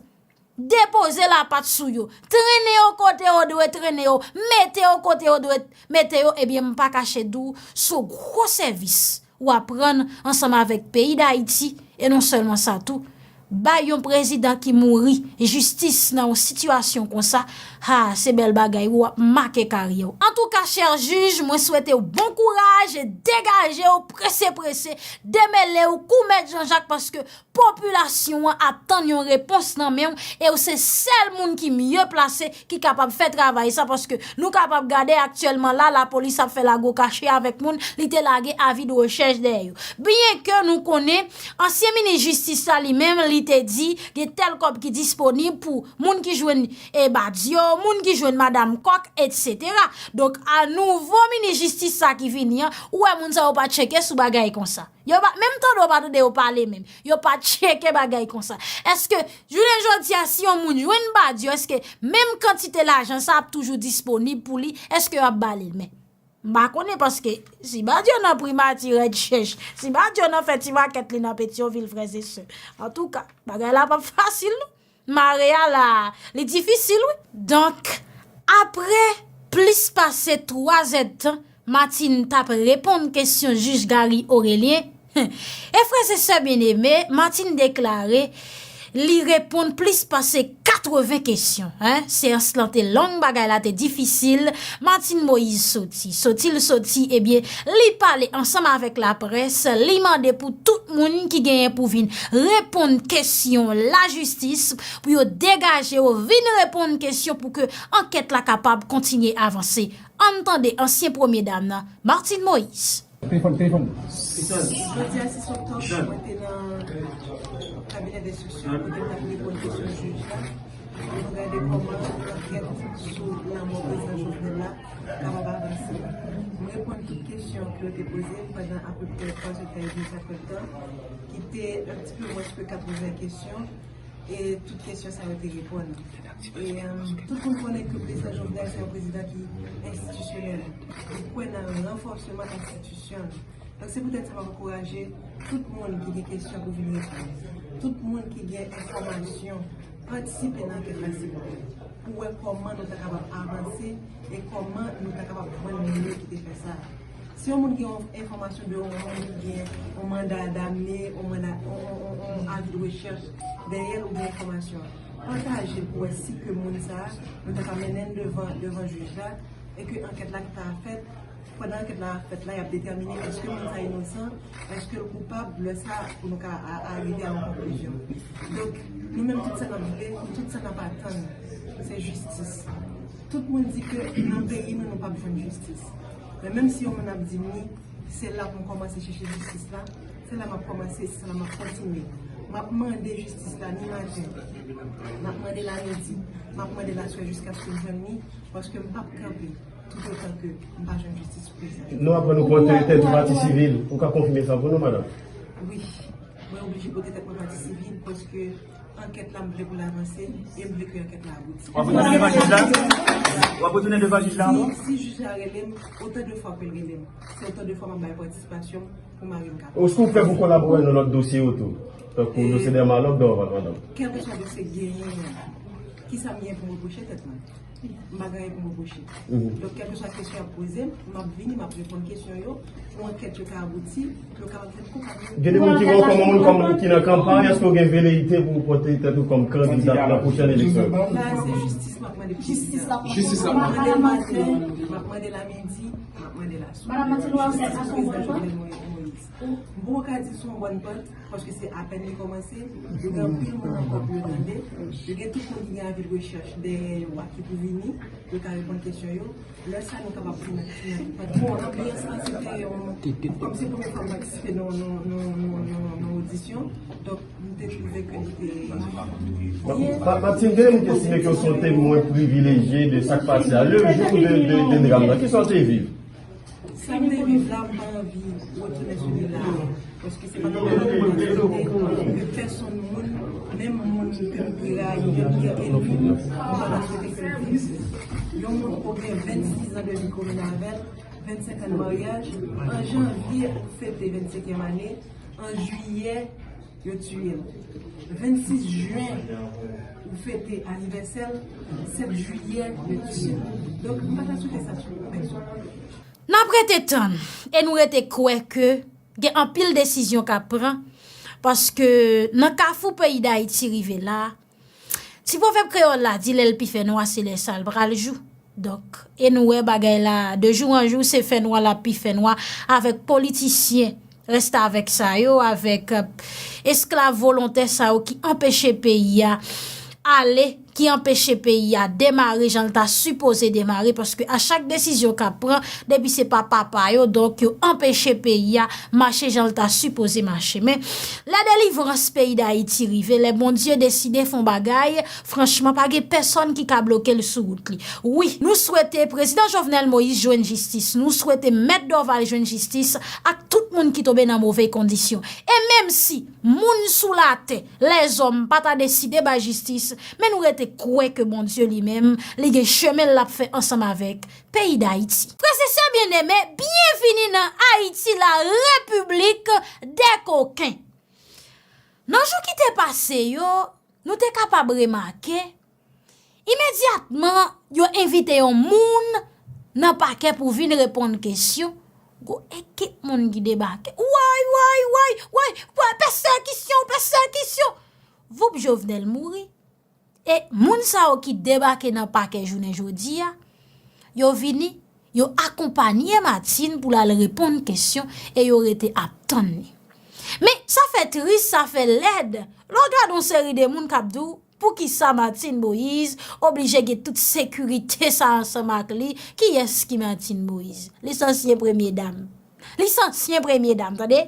depoze lapat sou yo, trennen yo kote yo dwe trennen yo, mete yo kote yo dwe mete yo, ebyen, m pa kache di w, se yon gwo sèvis w ap rann ansanm avèk peyi Dayiti, e non sèlman sa tou, bay yon prezidan ki mouri jistis nan yon sitiyasyon konsa, ha, se bèl bagay, w ap make karyè w. Antouka, chè jij, mwen swete w bon kouraj, degaje w, prese, prese, demele w, kou mèt Janjak, paske popilasyon an ap tann yon repons nan men w, e w se sèl moun ki mye plase ki kapab fè travay sa, paske nou kapab gade aktyèlman la, lapolis ap fè lago kache avèk moun, li te lage avi de rechèch dèyè yo. Byenke nou konnen, ansyen minis jistis la li menm, li te di gen tèl kòb ki disponib pou moun ki jwenn, e, Badio, moun ki jwenn Madam Kòk, etsetera. Donk, a nouvo minis jistis sa ki vini an, ou wè moun sa yo pa tcheke sou bagay konsa. Yo pa, menm tande yo pa tande yo pale menm. Yo pa tcheke bagay konsa. Èske, jounen jodi a, si yon moun jwenn Badio, èske menm kantite lajan sa ap toujou disponib pou li, èske yo ap ba li l? Men, m pa konnen, paske si Badio nan primati rèd chèch, si Badio nan fè ti makèt li nan Petyonvil, frè e sè, antouka, bagay la p ap fasil non. Mare a la, li difisil wi. Donk, apre plis pase twa zèdtan, Martine t ap reponn kesyon jij Gary Orélien. E frè e sè byeneme, Martine deklare li reponn plis pase katreven kesyon. Hein? Seyans lan te long, bagay la te difisil. Martine Moïse soti. Soti l soti, ebyen, li pale ansanm avèk laprès, li mande pou tout moun ki genyen pou vin reponn kesyon lajistis, pou yo degaje yo vin reponn kesyon pou ke ankèt la kapab kontinye avanse. Ann tande ansyen premye dam nan, Martine Moïse. Telefòn, telefòn. Jodi a sis oktòb, mwen te nan kabinè denstriksyon kote m t ap reponn kesyon jij la pou nou gade kòman ankèt sou lanmò prezidan Jovenel la kapab avanse. M reponn tout kesyon ke yo te poze m pandan apeprè twa zèdtan e demi, sa fè tan, ki te un petit peu moins que quatre-vingts kesyon. E tout kesyon sa yo te reponn. E, euh, tout moun konnen ke prezidan Jovenel se yon prezidan ki enstitisyonèl. Li kwè nan ranfòsman enstitisyon. Donk, se poutèt sa m ap ankouraje tout moun ki gen kesyon pou vin reponn. Tout moun ki gen enfòmasyon, patisipe nan ankèt la, silvouplè, pou wè kòman nou ta kapab avanse e kòman nou ta kapab jwenn moun yo ki te fè sa. Si yon moun gen yon enfòmasyon de yon moun ki gen yon manda damne, yon manda, yon, yon, yon, yon avi de rechèch dèyè l oubyen enfòmasyon, pataje l pou wè si ke moun sa a, nou ta ka mennen l devan, devan jij la, e ke ankèt la ki ta fèt, pandan ankèt la ap fèt la, y ap detèmine èske moun sa inosan, èske l koupab, lè sa pou nou ka a- a- rive a yon konklizyon. Donk, nou menm, tout sa n ap vle, tout sa n ap atann, se jistis. Tout moun di ke nan peyi nou, nou p ap jwenn jistis. Men menm si yon moun ap di m wi, se la pou m kòmanse chèche jistis la, se la m ap kòmanse, se la m ap kontinye. M ap mande jistis la ni maten, m ap mande l a midi, m ap mande l aswè jiskaske m jwenn li, paske m p ap kanpe toutotan ke m pa jwenn jistis pou peyi sa. Nou aprann ou pòte tèt ou pati sivil, ou ka konfime sa pou nou, madanm? Wi, mwen oblije pòte tèt mwen pati sivil paske ankèt la, m vle pou l avanse e m vle ke ankèt la abouti. W ap retounen devan jij la? W ap retounen devan jij la ankò? Si, si jij la rele m, otan de fwa ke l rele m, se otan de fwa m ap bay patisipasyon m pou mari m kapab. Èske w prè pou kolabore nan lòt dosye yo tou? Tankou dosye Dermalòk, Dorval, madanm? Kèlkeswa dosye k genyen an, kisa m gen pou m repwoche tèt mwen? M pa gen anyen pou m repwoche. Donk, kèlkeswa kesyon y ap poze m, m ap vini, m ap reponn kesyon yo, pou ankèt yo ka abouti, pou yo kapab fè koupab yo. Gen de moun ki wè w kòm yon moun kòm ki nan kanpay, èske w gen veleyite pou w pòte tèt ou kòm kandida nan pwochèn eleksyon? La, se jistis m ap mande pou jistis la. Jistis la. M ap mande l maten, m ap mande l a midi, m ap mande l aswè. Madanm Matilou, w ap fè sa sou yon bòn pant? Jistis pou prezidan Jovenel Moïse. M poko ka di sou yon bòn pant, paske se apèn li kòmanse, yo gen anpil moun ankò pou yo tande, yo gen tout moun ki gen avi de rechèch dèyè yo a ki pou vini, yo ka reponn kesyon yo. Lè sa nou kapab fini. Bon, anbyans lan se te yon, kòm se premye fwa m patisipe nan, nan, nan, nan, nan, nan odisyon, donk m te twouve ke li te byen. Ma- Martine, gen moun ki estime ke w se yon temwen privilejye de sa k pase a. Le jou de, de, de dram nan, kisa w te viv? Sa m te viv la, m pa anvi retounen sou li la. Paske se pa nòmal ke pèsonn moun, menm moun ke m pi rayi, ke m pi enmi, m pa ta swete ke l viv. Yon moun ou gen vennsis an de vi komin avè l, vennsenk an de maryaj, an janvye ou fete vennsenkyèm ane, an jiyè, yo tiye l. Vennsis jen, ou fete anivèsè l, sèt jiyè, yo tiye l. Donk, m pa ta swete sa sou pèsonn. N ap rete tann e nou rete kwè ke gen anpil desizyon k ap pran, paske nan kafou peyi Dayiti rive la, ti pwovèb kreyòl la di lè l pi fè nwa, se lè sa l pral jou. Donk, e nou wè bagay la, de jou an jou, se fè nwa l ap pi fè nwa avèk politisyen restavèk sa yo, avèk, euh, esklav volontè sa yo ki anpeche peyi a ale, ki anpeche peyi a demare jan l ta sipoze demare, paske a chak desizyon k ap pran, depi se pa papa yo, donk yo anpeche peyi a mache jan l ta sipoze mache. Men, lè delivrans peyi Dayiti rive, lè Bondye deside fè yon bagay, franchman, pa gen pèsonn ki ka bloke l sou wout li. Wi, nou swete prezidan Jovenel Moïse jwenn jistis. Nou swete mèt Dorval jwenn jistis ak tout moun ki tonbe nan move kondisyon. E menm si moun sou latè, lèzòm, pa ta deside bay jistis, men nou rete kwè ke Bondye li menm, li gen chemen l ap fè ansanm avèk peyi Dayiti. Frè e sè byeneme, byenvini nan Ayiti, la République des coquins. Nan jou ki te pase yo, nou te kapab remake, imedyatman yo envite yon moun nan pakè pou vin reponn kesyon, gwo ekip moun ki debake. Way, way, way, way, way, pèsekisyon, pèsekisyon! Voup, Jovenel mouri. E moun sa yo ki debake nan pakè jounen jodi a, yo vini, yo akonpanye Martine pou l al reponn kesyon e yo rete ap tann li. Men, sa fè tris, sa fè lèd. Lè w gade yon seri de moun k ap di w, poukisa Martine Moïse oblije gen tout sekirite sa ansanm ak li? Kiyès ki Martine Moïse? Li se ansyen premye dam. Li se ansyen premye dam, tande?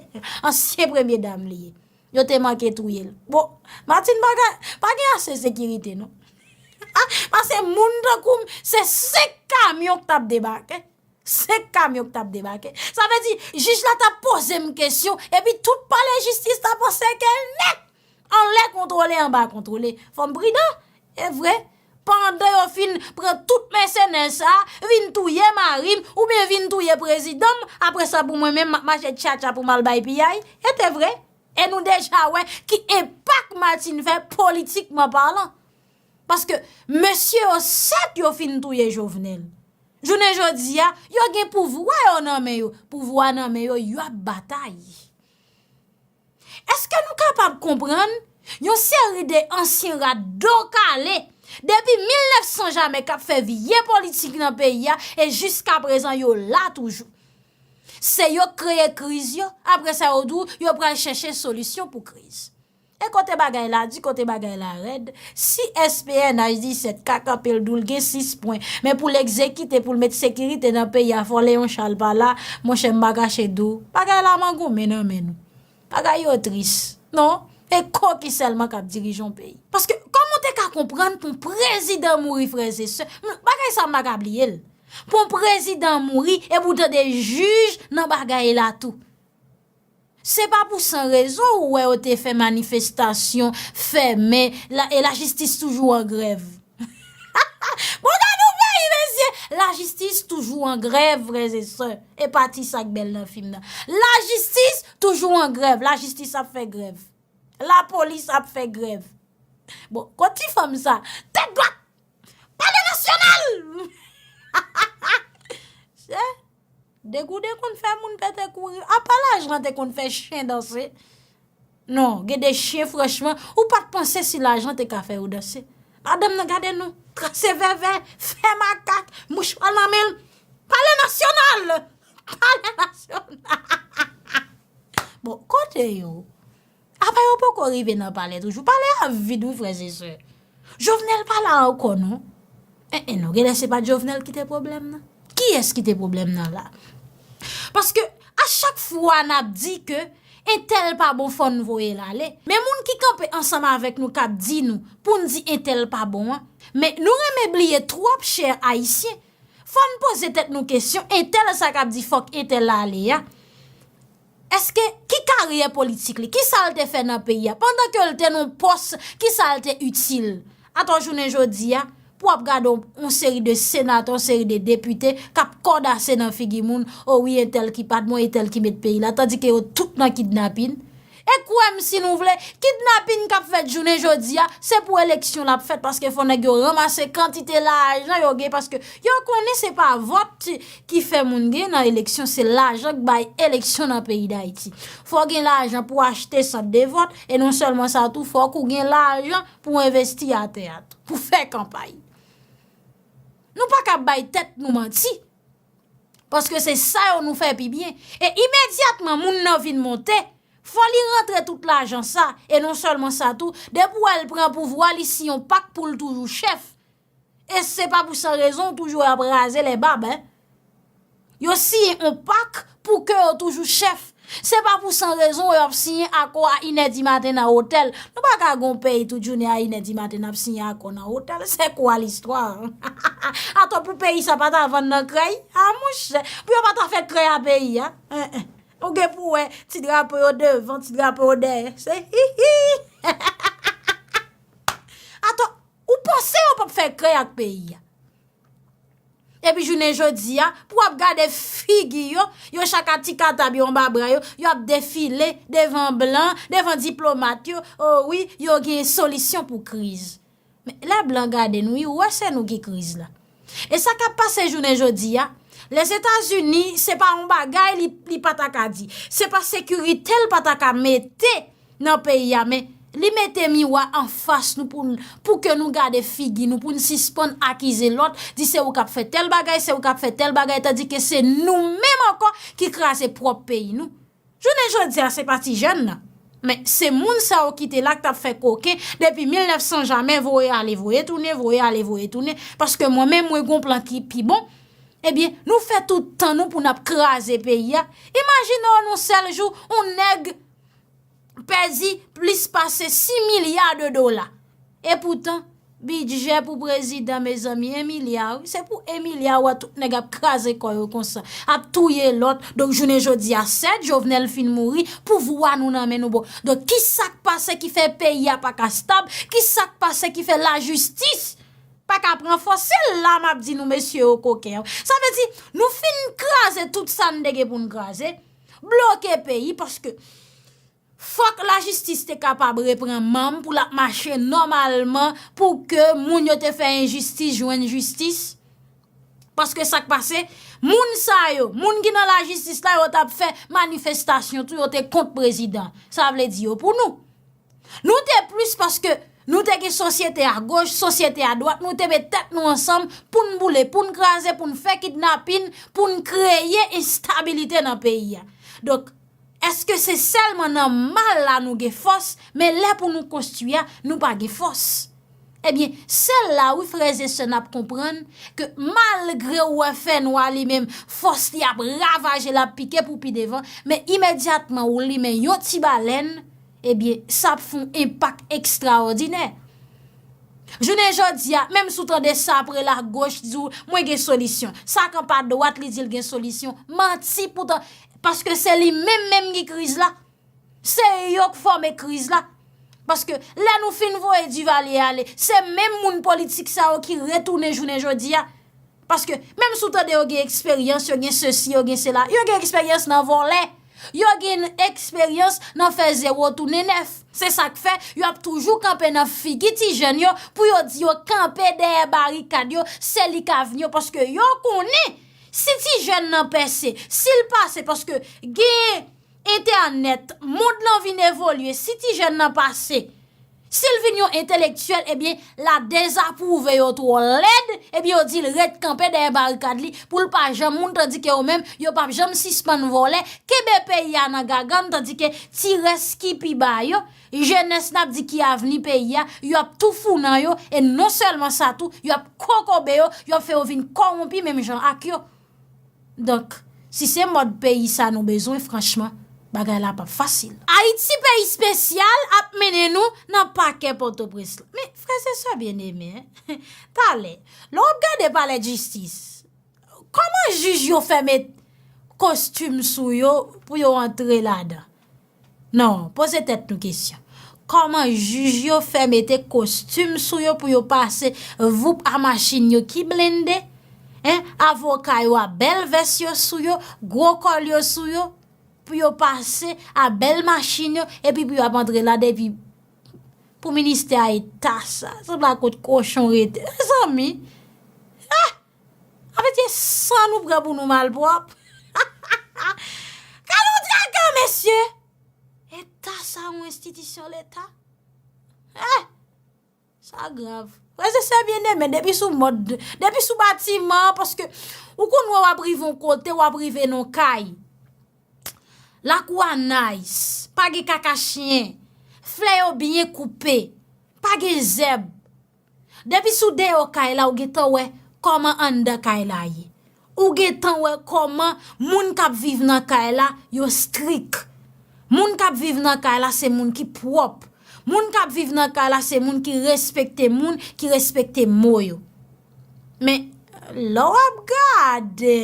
Ansyen premye dam li ye. Yo te manke touye l. Bon, Martine pa gen, pa gen ase sekirite, non. Pase moun tankou m, se senk kamyon k t ap debake. Senk kamyon k t ap debake. Sa vle di, jij la t ap poze m kesyon, epi tout palè jistis t ap ansèke l nèt. Anlè kontwole anba kontwole. Fò m pridan, e vre. Pandan yo fin pran tout mèsenè sa, vin touye mari m, oubyen vin touye prezidan m, apre sa pou mwen menm m ap mache tchatcha pou m al bay piyay, e te vre. E nou deja wè ki enpak Martine fè politikman palan. Paske mesye yo sèt yo fin touye Jovenel. Jounen jodi a, yo gen pouvwa yo nan men yo. Pouvwa nan men yo, y ap batay. Èske nou kapab konprann yon seri de ansyen rat do kale depi mil nèf san jamè k ap fè vye politik nan peyi a e jiskaprezan yo la toujou? Se yo k kreye kriz yo, apre sa yo di w yo pral chèche solisyon pou kriz. E kote bagay la di, kote bagay la rèd, si S P N H disèt ka kanpe l di w l gen sis pwen, men pou l egzekite, pou l met sekirite nan peyi a, fò Leon Charles pa la, monchè m pa kache di w, bagay la mangoumen nan men nou. Bagay yo tris. Non, e koki sèlman k ap dirije yon peyi. Paske kòman w te ka konprann pou yon prezidan mouri, frè e sè? M- Bagay sa m pa ka bliye l. Pou yon prezidan mouri, epi w tande jij nan bagay la tou. Se pa pou san rezon ou wè yo te fè manifestasyon, fèmen, la, e lajistis toujou an grèv. Bon, gade yon peyi, mesye! Lajistis toujou an grèv, frè e sè. E pa ti sa k bèl nan fim nan. Lajistis toujou an grèv. Lajistis ap fè grèv. Lapolis ap fè grèv. Bon, kot ti fanm sa? Tèt dwat! Palè Nasyonal! Se Degouden konn fè moun pete kouri. Apa lajan te konn fè chen danse? Non, gen de chen, franchman, ou pa t panse si lajan te ka fè yo danse. Madanm nan gade nou, trase vèvè, fè makak, mouchwa nan men l. Palè Nasyonal! Palè Nasyonal! Bon, kote yo? Apa yo poko rive nan palè toujou? Palè a vid wi, frè e sè. Jovenel pa la ankò non. En en non, genlè se pa t Jovenel ki te pwoblèm nan. Kiyès ki te pwoblèm nan la? Paske a chak fwa n ap di ke entèl pa bon, fò n voye l ale. Men moun ki kanpe ansanm avèk nou k ap di nou pou n di entèl pa bon an, men nou renmen bliye twòp, chè ayisyen. Fò n poze tèt nou kesyon, entèl sa k ap di fòk entèl ale a, èske ki karyè politik li? Kisa l te fè nan peyi a? Pandan ke l te nan pòs, kisa l te itil? Atò jounen jodi a, pou w ap gade yon, yon seri de senatè, yon seri de depite k ap kòdase nan figi moun, o wi, entèl ki pa t bon, entèl ki met peyi la, tandike yo tout nan kidnapin. E kwè m si nou vle, kidnapin k ap fèt jounen jodi a, se pou eleksyon l ap fèt, paske fò nèg yo ranmase kantite lajan yo gen, paske yo konnen se pa vòt ki fè moun gen nan eleksyon, se lajan k bay eleksyon nan peyi Dayiti. Fò w gen lajan pou w achte sant de vòt, e non sèlman sa tou, fòk ou gen lajan pou w envesti atè a tou, pou fè kanpay. Nou pa ka bay tèt nou manti. Paske se sa yo nou fè pi byen. E imedyatman moun nan vin monte, fò li rantre tout lajan sa, e non sèlman sa tou, depi w wè l pran pouvwa, li siyen yon pak pou l toujou chèf. E se pa pou san rezon toujou y ap raze lè bab, en. Yo siyen yon pak pou ke yo toujou chèf. Se pa pou san rezon yo ap siyen akò a inè di maten nan otèl. Nou pa ka gen yon peyi tout jounen a inè di maten n ap siyen akò nan otèl. C'est quoi l'histoire? Atò pou peyi sa pa ta vann nan krèy? A monchè, pou yo pa ta fè krèy a peyi a. En, en. Ou gen pou wè ti drapo yo devan, ti drapo yo dèyè. Se hihi. Atò, ou panse yo p ap fè krèy ak peyi a? Epi jounen jodi a, pou w ap gade figi yo, yo chak a ti katab yo anba bra yo, y ap defile devan blan, devan diplomat yo. O wi, yo gen solisyon pou kriz. Men lè blan gade nou, yo wè se nou ki kriz la. E sa k ap pase jounen jodi a, Lèzetazini, se pa yon bagay li, li pa ta ka di. Se pa sekirite l pa ta ka mete nan peyi a, men li mete miwa anfas nou pou n, pou ke nou gade figi nou, pou n sispann akize lòt, di se ou k ap fè tèl bagay, se ou k ap fè tèl bagay, tandike se nou menm ankò ki kraze pwòp peyi nou. Jounen jodi a, se pa ti jèn nan. Men se moun sa yo ki te la k t ap fè koken depi mil nèf san jamè, voye ale, voye tounen, voye ale, voye tounen. Paske mwen menm, mwen gon plan ki pi bon. Ebyen, nou fè tout tan nou pou n ap kraze peyi a. Imajine w, nan yon sèl jou, yon nèg pèdi plis pase sis milya de dola. E poutan, Bidjè pou prezidan, mezanmi, en milya, wi. Se pou en milya, w wè tout nèg ap kraze kò yo konsa, ap touye lòt. Donk, jounen jodi a, sèt, Jovenel fin mouri, pouvwa nou nan men nou, bon. Donk, ki sa k pase ki fè peyi a pa ka stab? Ki sa k pase ki fè lajistis pa ka pran fòs? Se la m ap di nou, mesye yo koken. Sa vle di, nou fin kraze tout sa n te gen pou n kraze, bloke peyi, paske fòk lajistis te kapab repran manm pou l ap mache nòmalman, pou ke moun yo te fè enjistis jwenn jistis. Paske sa k pase, moun sa yo, moun ki nan lajistis la, yo t ap fè manifestasyon tou, yo te kont prezidan. Sa vle di yo pou nou. Nou te plis paske nou te gen sosyete a goch, sosyete a dwat, nou te met tèt nou ansanm pou n boule, pou n kraze, pou n fè kidnapin, pou n kreye enstabilite nan peyi a. Donk, èske se sèlman nan mal la nou gen fòs, men lè pou nou konstwi a, nou pa gen fòs? Ebyen, se la wi, frè e sè, n ap konprann ke malgre w wè fènwa li menm, fòs li ap ravaje, l ap pike pou pi devan, men imedyatman ou limen yon ti balèn, ebyen, sa ap fè yon enpak ekstraòdinè. Jounen jodi a, menm si w tande sa ap rele a goch, di w, "Mwen gen solisyon." Sa k anba dwat, li di l gen solisyon. Manti, poutan, paske se li menm menm ki kriz la. Se yo k fòme kriz la. Paske lè nou fin voye Duvalier ale, se menm moun politik sa yo ki retounen jounen jodi a. Paske menm si w tande yo gen eksperyans, yo gen sesi, yo gen sela, yo gen eksperyans nan vòlè. Yo gen eksperyans nan fè zewo tounen nèf. Se sa k fè yo ap toujou kanpe nan figi ti jèn yo pou yo di yo kanpe dèyè barikad yo, se li k avni yo, paske yo konnen si ti jèn nan pèse, si l pase, paske gen entènèt, mond lan vin evolye, si ti jèn nan pase, si l vin yon entelektyèl, ebyen, l a dezapwouve yo twò lèd, ebyen, yo di l ret kanpe dèyè barikad li pou l pa janm moun, tandike yo menm, yo p ap janm sispann vòlè, kenbe peyi a nan gagann, tandike ti rès ki pi ba yo, jenès n ap di ki avni peyi a, yo ap tou fou nan yo, e non sèlman sa tou, yo ap kokobe yo, yo ap fè yo vin kòwonpi menm jan ak yo. Donk, si se mòd peyi sa nou bezwen, franchman, bagay la p ap fasil. Ayiti peyi espesyal ap mennen nou nan pakè Pòtoprens lan. Men, frè e sè byeneme, talè, lè w ap gade palè jistis, kòman jij yo fè met kostim sou yo pou yo antre ladan? Non, poze tèt nou kesyon. Kòman jij yo fè mete kostim sou yo pou yo pase voup a machin yo ki blende? Hein? Avoka yo a bèl vès yo sou yo, gwo kòl yo sou yo, pou yo pase a bèl machin yo, epi pou yo ap antre la depi pou ministè a eta sa. Sanble a kot kochon rete. Mezanmi! Ah! Anfèt, se san nou pran pou nou malpwòp. Gade yon traka, mesye! Eta sa yon enstitisyon leta? Eh! Sa grav. Frè e sè byeneme, depi sou mòd, depi sou batiman, paske ou konn wè w ap rive yon kote, w ap rive nan yon kay. Lakou a nice, pa gen kaka chen, flè yo byen koupe, pa gen zèb. Depi sou deyò kay la, ou gentan wè kòman anndan kay la ye. Ou gentan wè kòman moun k ap viv nan kay la, yo strik. Moun k ap viv nan kay la, se moun ki pwòp. Moun k ap viv nan kay la, se moun ki respekte moun, ki respekte mo yo. Men, lè w ap gade,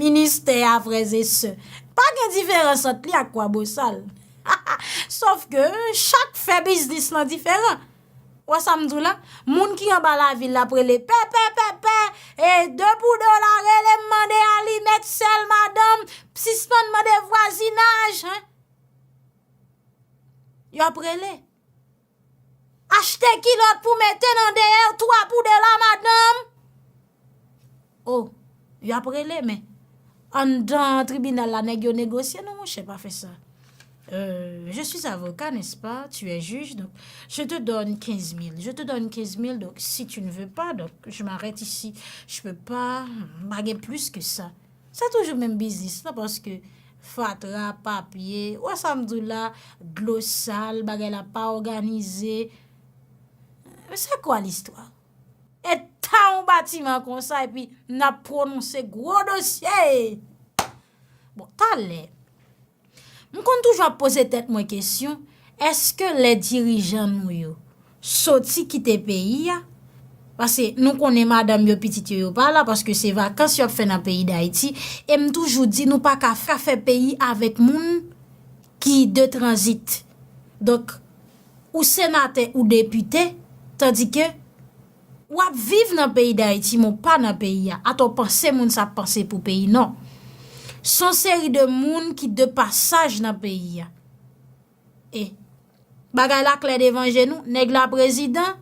ministè a, frè e sè, pa gen diferans ant li ak Kwabosal. Sòf ke chak fè biznis lan diferan. Ou wè sa m di w la? Moun ki anba lavil la ap rele pè, pè, pè, pè, e de pou dola, rele m mande alimèt, sèl, madanm, sispann mande vwazinaj, hein? Y ap rele. Achte kilòt pou mete nan deyè, twa pou dola, madanm. Oh, y ap rele, men anndan tribinal la, nèg yo negosye, non, monchè, pa fè sa. Euh, je suis avocat, n'est-ce pas? Tu es juge, donc je te donne quinze mille. Je te donne quinze mille, donc si tu ne veux pas, donc je m'arrête ici. Je peux pas, m pa gen plus que ça. Se toujou menm biznis lan, paske fatra, papye, ou wè sa m di w la, dlo sal, bagay la pa òganize. C'est quoi l'histoire? Eta yon batiman konsa, epi n ap pwononse gwo dosye. Bon, talè, m konn toujou ap poze tèt mwen kesyon, èske lè dirijan nou yo soti kite peyi a, paske nou konnen madanm yo, pitit yo, yo pa la, paske se vakans y ap fè nan peyi Dayiti, e m toujou di nou pa ka, ka fè peyi avèk moun ki de tranzit. Donk, ou senatè ou depite, tandike w ap viv nan peyi Dayiti, men w pa nan peyi a. Atò w panse moun sa ap panse pou peyi, non. Se yon seri de moun ki de pasaj nan peyi a. E bagay la klè devan je nou, nèg la prezidan,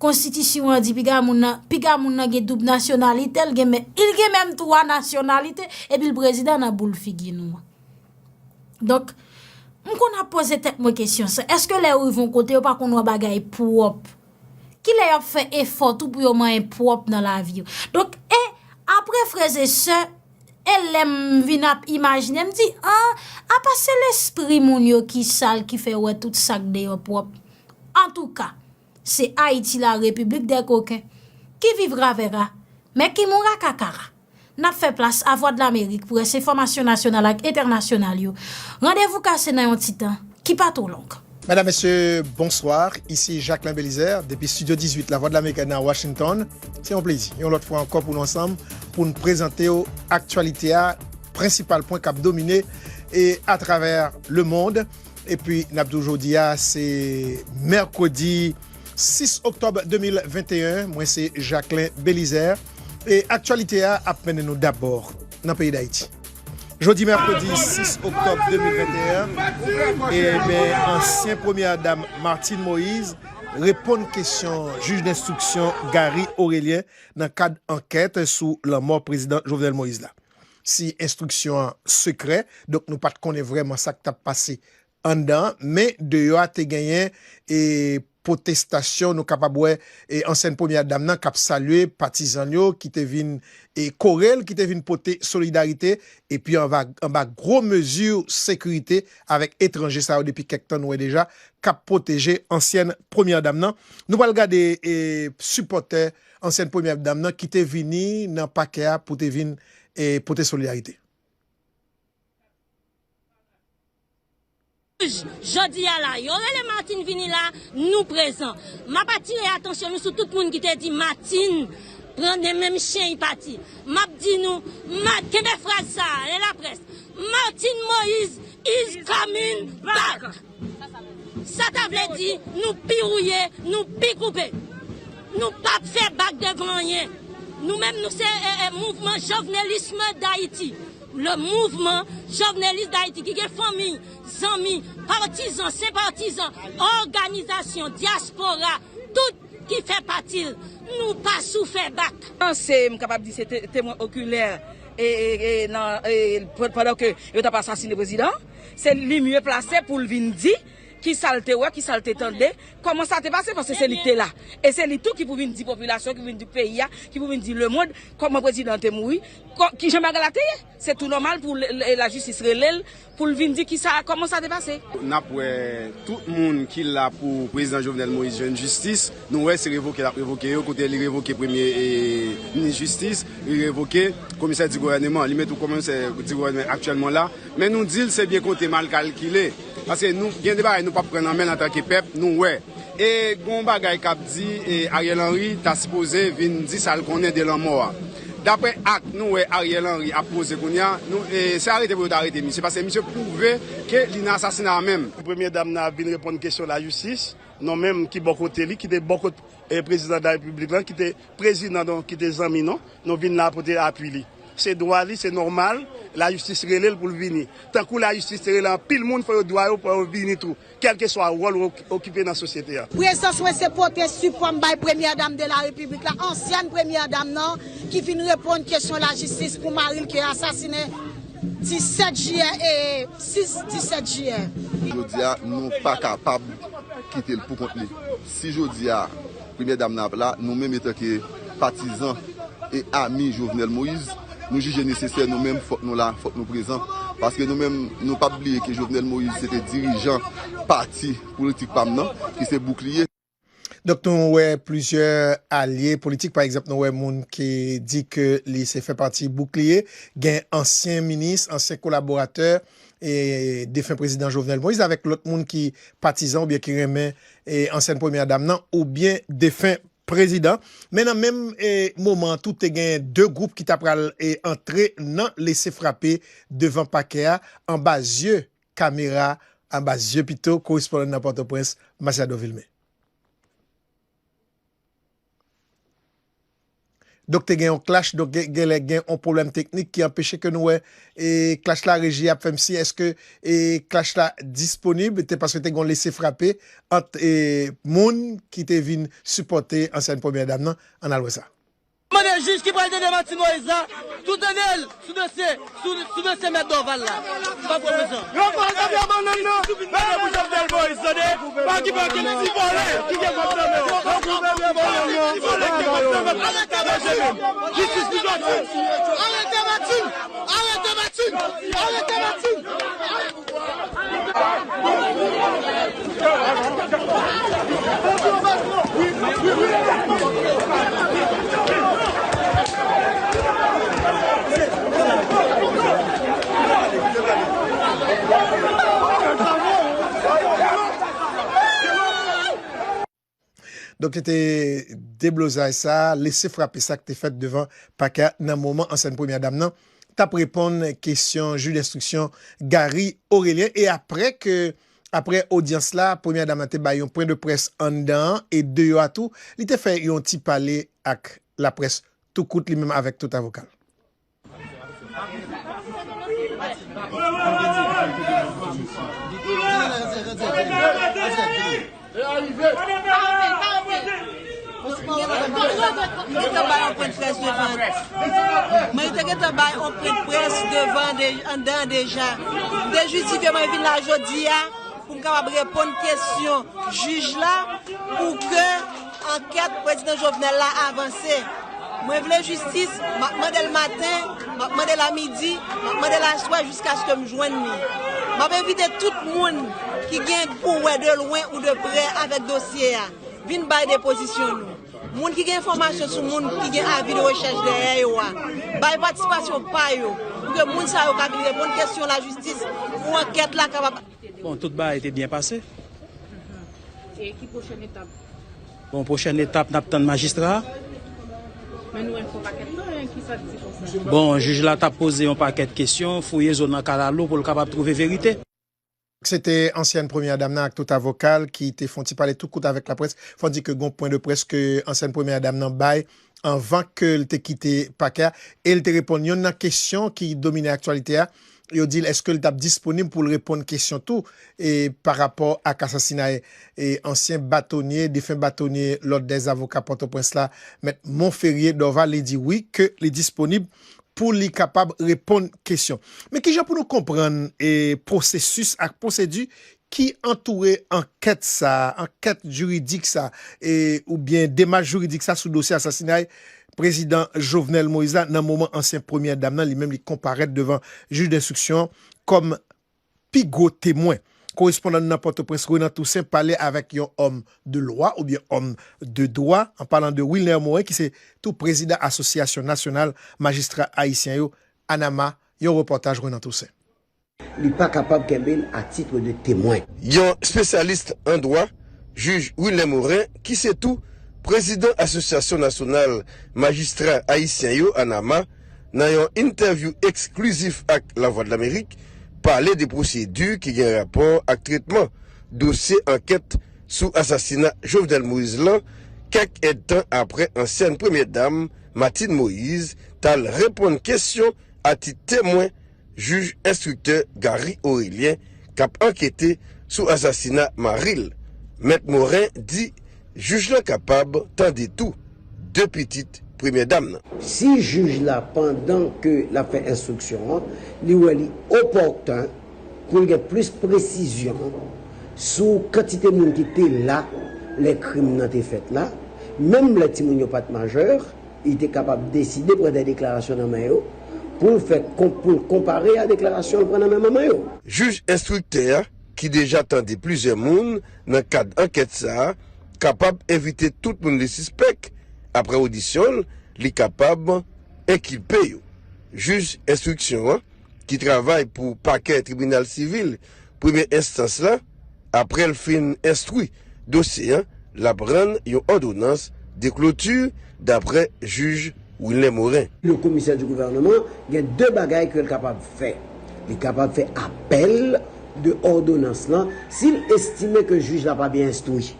konstitisyon an di piga moun nan, piga moun nan gen doub nasyonalite, l gen men, il gen menm twa nasyonalite, epi l prezidan nan boul figi nou an. Donk, m konn ap poze tèt mwen kesyon sa, èske lè yo rive yon kote, yo pa konn wè bagay pwòp? Kilè y ap fè efò tou pou yo manyen pwòp nan lavi yo? Donk, e apre, frè e sè, e lè m vin ap imajine, m di, an, apa se lespri moun yo ki sal ki fè wè tout sa k deyò pwòp? Antouka, se Ayiti la, repiblik dè koken, ki vivra vèra, men ki moura kakara. N ap fè plas a Vwadlamerik pou rès enfòmasyon nasyonal ak entènasyonal yo. Randevou kase nan yon ti tan ki pa twò long. Mesdames, Messieurs, bonsoir. Ici Jacquelin Belizaire, depuis Studio dix-huit, La Voix de l'Amérique à Washington. Se yon plezi, yon lòt fwa ankò pou nou ansanm, pou n prezante w aktyalite a, prensipal pwen k ap domine e atravè lemond. Epi, n ap di w jodi a, se mèkredi sis oktòb de mil venteyen, mwen se Jacquelin Belizaire. E aktyalite a ap mennen nou dabò nan peyi Dayiti. Jodi mèkredi sis oktòb de mil venteyen, e ben, ansyen premyè dam Martine Moïse reponn kesyon jij denstriksyon Garry Orélien nan kad ankèt sou lanmò prezidan Jovenel Moïse la. Si enstriksyon an sekrè, donk nou pa t konnen vrèman sa k t ap pase anndan, men deyò a te genyen, e, pwotestasyon, nou kapab wè, e, ansyèn premyè dam nan k ap salye patizan l yo ki te vin, e, kore l, ki te vin pote solidarite, epi anba, anba gwo mezi sekirite avèk etranje sa yo depi kèk tan nou wè deja, k ap pwoteje ansyèn premyè dam nan. Nou pral gade, e, sipòtè ansyèn premyè dam nan ki te vini nan pakè a pou te vin, e, pote solidarite. Jodi a la, yo rele Martine vini la, nou prezan. M ap atire atansyon nou sou tout moun ki te di Martine pran nan menm chen y pati. M ap di nou, ma-, kenbe fraz sa a, e laprès, Martine Moïse is coming back. Sa ta vle di, nou pi wouye, nou pi koupe. Nou p ap fè bak devan anyen. Nou menm, nou se, e, e, mouvman Jovenelisme d'Haïti. Le mouvement Joveneliste d'Haïti, ki gen fanmi, zanmi, patizan, senpatizan, òganizasyon, dyaspora, tout ki fè pati l. Nou pa sou fè bak. Se, m kapab di, se te-, temwen okilè, e, e, e, nan, e, pandan ke yo t ap asasine prezidan, se li mye plase pou l vin di ki sa l te wè, ki sa l te tande, kòman sa te pase, paske se li ki te la. E se li tou ki pou vin di popilasyon, ki pou vin di peyi a, ki pou vin di lemonn, kòman prezidan an te mouri, kò-, kijan bagay la te ye. Se tou nòmal pou le-, le-, lajistis rele l, pou l vin di ki sa, kòman sa te pase. N ap wè tout moun ki la pou prezidan Jovenel Moïse jwenn jistis. Nou wè se revoke l ap revoke yo, kote li revoke premye, e, minis jistis, li revoke komisè di gouvèneman, li mete yon komisè di gouvèneman aktyèlman la. Men nou di l se byen konte, mal kalkile. Paske nou, gen de bagay nou p ap pran nan men l antanke pèp, nou wè. E gon bagay k ap di, e, Ariel Henry ta sipoze vin di sa l konnen de lanmò a. Daprè ak nou wè Ariel Henry ap poze kounye a, nou, e, se arete pou yo ta arete misye, paske misye pwouve ke li nan asasina a menm. Premye dam nan ap vin reponn kesyon lajistis, non menm ki bò kote li, ki te bò kot, e, prezidan de la repiblik lan, ki te prezidan, donk, ki te zanmi nou, nou vin la pou te apui li. Se dwa li, se nòmal, lajistis rele l pou l vini. Tankou lajistis te rele anpil moun, fò yo dwa yo, fò yo vini tou, kèlkeswa wòl ou ok-, okipe nan sosyete a. Prezans mwen se pote sipò m bay premyè dam de la repiblik la, ansyèn premyè dam nan, ki vin reponn kesyon lajistis pou mari l ke asasinen disèt jiyè e sis disèt jiyè. Jodi a, nou pa kapab kite l pou kont li. Si jodi a, premyè dam nan ap la, nou menm etanke patizan e ami Jovenel Moïse, nou jije nesesè, nou menm, fòk nou la, fòk nou prezan. Paske nou menm, nou p ap bliye ke Jovenel Moïse se te dirijan pati politik pa m nan, ki se Boukliye. Donk, nou wè plizyè alye politik. Pa egzanp, nou wè moun ki di ke li se fè pati Boukliye. Gen ansyen minis, ansyen kolaboratè, e, defen prezidan Jovenel Moïse avèk lòt moun ki patizan oubyen ki renmen, e, ansyèn premyè dam nan oubyen defen prezidan. Men nan menm, e, moman an tou, te gen de gwoup ki ta pral, e, antre nan lese frape devan pakè a, anba zye kamera, anba zye pito korespondan nan Pòtoprens, Masiado Vilmé. Donk, te gen yon clash, donk, gen, genlè gen yon pwoblèm teknik ki anpeche ke nou wè, e, clash la, reji ap fè m siy, èske, e, clash la disponib? Te, paske te gen yon lese frape ant, e, moun ki te vin sipòte ansyèn premyè dam nan. Ann al wè sa. Mande jij ki pral tande Martine Moïse la, tou tande l sou dosye, sou, sou dosye mèt Dorval la. M p ap pran prezan. Yo pa tande bannann nan. Tande pou Jovenel Moïse, tande. Pa ki pa ki ti vòlè ki gen kòb nan men w. Ti vòlè ki gen kòb nan men w. Arete Martine. Jistis pou Jovenel. Arete Martine. Arete Martine. Arete Martine. Donk, se te deblozay sa, lese frape sa ki te fèt devan pakè a nan moman ansyèn premyè dam nan t ap reponn kesyon jij enstriksyon Garry Orélien. E aprè ke, aprè odyans la, premyè dam nan te bay yon pwen de près anndan an e deyò a tou, li te fè yon ti pale ak laprès tou kout li menm avèk tout avoka l. Mwen te gentan bay yon pwen près devan. Mwen te gentan bay yon pwen près devan de, anndan deja. M te jis di ke mwen vin la jodi a pou m kapab reponn kesyon jij la pou ke ankèt prezidan Jovenel la avanse. Mwen vle jistis, m ap mande l maten, m ap mande l a midi, m ap mande l aswè jiskaske m jwenn li. M ap envite tout moun ki gen pou wè de lwen ou de prè avèk dosye a, vin bay depozisyon nou. Moun ki gen enfòmasyon sou moun ki gen avi de rechèch dèyè yo a, bay patisipasyon pa yo, pou ke moun sa yo ka vin reponn kesyon lajistis, pou ankèt la kapab. Bon, tout bagay te byen pase. E ki pwochèn etap? Bon, pwochèn etap, n ap tann majistra a. Men nou wè fè yon pakèt tan, en, ki sòti konsa. Bon, jij la t ap poze yon pakèt kesyon, fouye zo nan kalalou pou l kapab twouve verite. Se te ansyèn premyè dam nan ak tout avoka l ki te fè yon ti pale tou kout avèk laprès. Fò n di ke gen yon pwen de près ke ansyèn premyè dam nan bay anvan ke l te kite pakè a, e l te reponn youn nan kesyon ki domine aktyalite a. Yo di l èske l t ap disponib pou l reponn kesyon tou, e, pa rapò ak asasinay, e, ansyen batonye, defen batonye, lòd dè avoka Pòtoprens la, Mèt Monferrier Dorval, li di wi, ke li disponib pou li kapab reponn kesyon. Men kijan pou nou konprann, e, pwosesis ak pwosedi ki antoure ankèt sa a, ankèt jiridik sa a, e, oubyen demach jiridik sa a sou dosye asasinay prezidan Jovenel Moïse la, nan moman ansyen premyè dam nan, li menm, li konparèt devan jij denstriksyon an kòm pi gwo temwen. Korespondan n nan Pòtoprens, Renan Toussaint, pale avèk yon òm de lwa oubyen òm de dwa, an palan de Wilner Morin, ki se tou prezidan Asosyasyon Nasyonal Majistra Ayisyen yo, ANAMAH, yon repòtaj Renan Toussaint. Li pa kapab kenbe l a titre de temwen. Yon espesyalis an dwa, jij Wilner Morin, ki se tou prezidan Asosyasyon Nasyonal Majistra Ayisyen yo, ANAMAH, nan yon entèvyou eksklizif ak Lavwadlamerik, pale de pwosedi ki gen rapò ak tretman dosye ankèt sou asasina Jovenel Moïse lan, kèk èdtan aprè ansyèn premyè dam Martine Moïse t al reponn kesyon a tit temwen jij enstriktè Garry Orélien k ap ankete sou asasina mari l. Mèt Morin di jij lan kapab tande tou de pitit premyè dam nan. Si jij la, pandan ke l ap fè enstriksyon an, li wè li opòten pou l gen plis presizyon sou kantite moun ki te la lè krim nan te fèt la, menm lè timoun yo pa t majè, li te kapab deside pran de deklarasyon nan men yo pou l fè kon-, pou l konpare a deklarasyon l pran nan men manman yo. Jij enstriktè a, ki deja tande plizyè moun nan kad ankèt sa a, kapab envite tout moun li sispèk. Aprè odisyon l, li kapab enkilpe yo. Jij enstriksyon an ki travay pou pakè tribinal sivil premye enstans la, apre l fin enstwi dosye a, l ap rann yon òdonans de kloti, dapre jij Wilner Morin. Le commissaire du gouvernement gen de bagay ke l kapab fè. Li kapab fè apèl de òdonans lan si l estime ke jij la pa byen enstwi.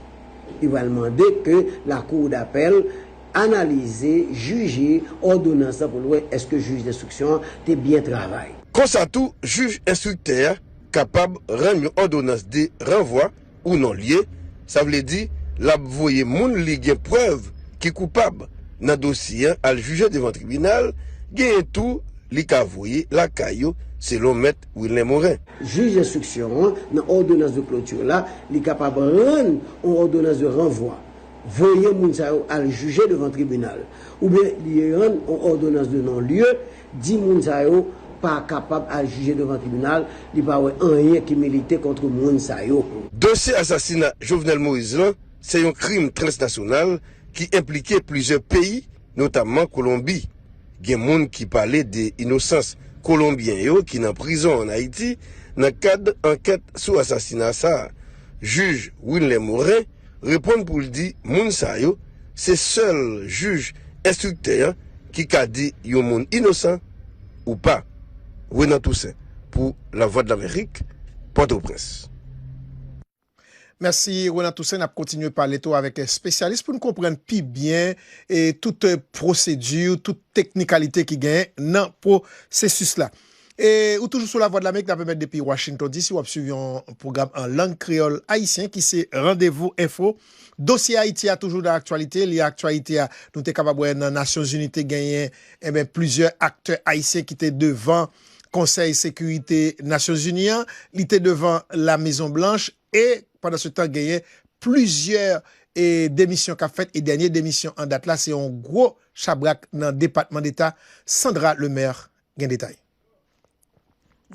Li pral mande ke lakou dapèl analize, jije òdonans lan pou l wè èske jij denstriksyon an te byen travay. Konsa tou, jij enstriktè a kapab rann yon òdonans de ranvwa ou non lye, sa vle di l ap voye moun li gen prèv ki koupab nan dosye a al jije devan tribinal, genyen tou li ka voye lakay yo, selon mèt Wilner Morin. Jij enstriksyon an, nan òdonans de kloti la, li kapab rann yon òdonans de ranvwa, voye moun sa yo al jije devan tribinal, oubyen li rann yon òdonans de non lye, di moun sa yo pa kapab al jije devan tribinal, li pa wè anyen ki milite kont moun sa yo. Dosye asasina Jovenel Moïse lan se yon krim transnasyonal ki enplike plizyè peyi, notamman Kolonbi. Gen moun ki pale de inosans Kolonbyen yo ki nan prizon ann Ayiti nan kad ankèt sou asasina sa a. Jij Wilner Morin reponn pou l di moun sa yo, se sèl jij enstriktè an ki ka di yon moun inosan ou pa. Renan Toussaint pou Lavwadlamerik, Pòtoprens. Mèsi, Renan Toussaint. N ap kontinye pale tou avèk espesyalis pou n konprann pi byen e tout pwosedi, tout teknikalite ki genyen nan pwosesis la. E ou toujou sou Lavwadlamerik, n ap emèt depi Washington D C, w ap swiv yon pwogram an lang kreyòl ayisyen ki se Randevou Enfo. Dosye Ayiti a toujou nan aktyalite, li aktyalite a, nou te kapab wè nan Nasyonzini te genyen, enben, plizyè aktè ayisyen ki te devan Konsèy Sekirite Nasyonzini an, li te devan La Mezon Blanch, e pandan se tan genyen plizyè e demisyon k ap fèt, e dènye demisyon an dat la se yon gwo chabrak nan Depatman Deta. Sandra Lemaire gen detay.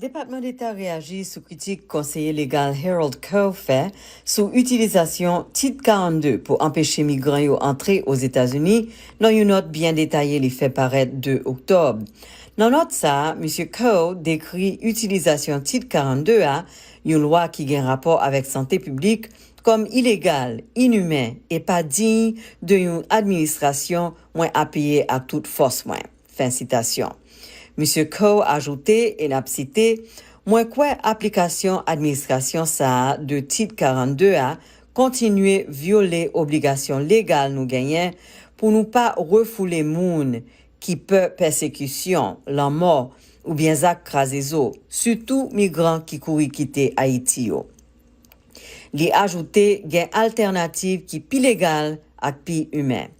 Depatman Deta reyaji sou kritik konseye legal Harold Koh fè sou itilizasyon Tit karannde pou anpeche migran yo antre Ozetazini nan yon nòt byen detaye li fè parèt de oktòb. Nan nòt sa a, Misye Koh dekri itilizasyon Tit karannde a, yon lwa ki gen rapò avèk sante piblik, kòm ilegal, inimen e pa diy de yon administrasyon mwen apiye ak tout fòs mwen. Fen sitasyon. Misye Koh ajoute, e n ap site, Mwen kwè aplikasyon administrasyon sa a de Tit karannde a kontinye vyole obligasyon legal nou genyen pou nou pa refoule moun ki pè pèsekisyon, lanmò, oubyen zak kraze zo, sitou migran ki kouri kite Ayiti yo. Li ajoute gen altènativ ki pi legal ak pi imen.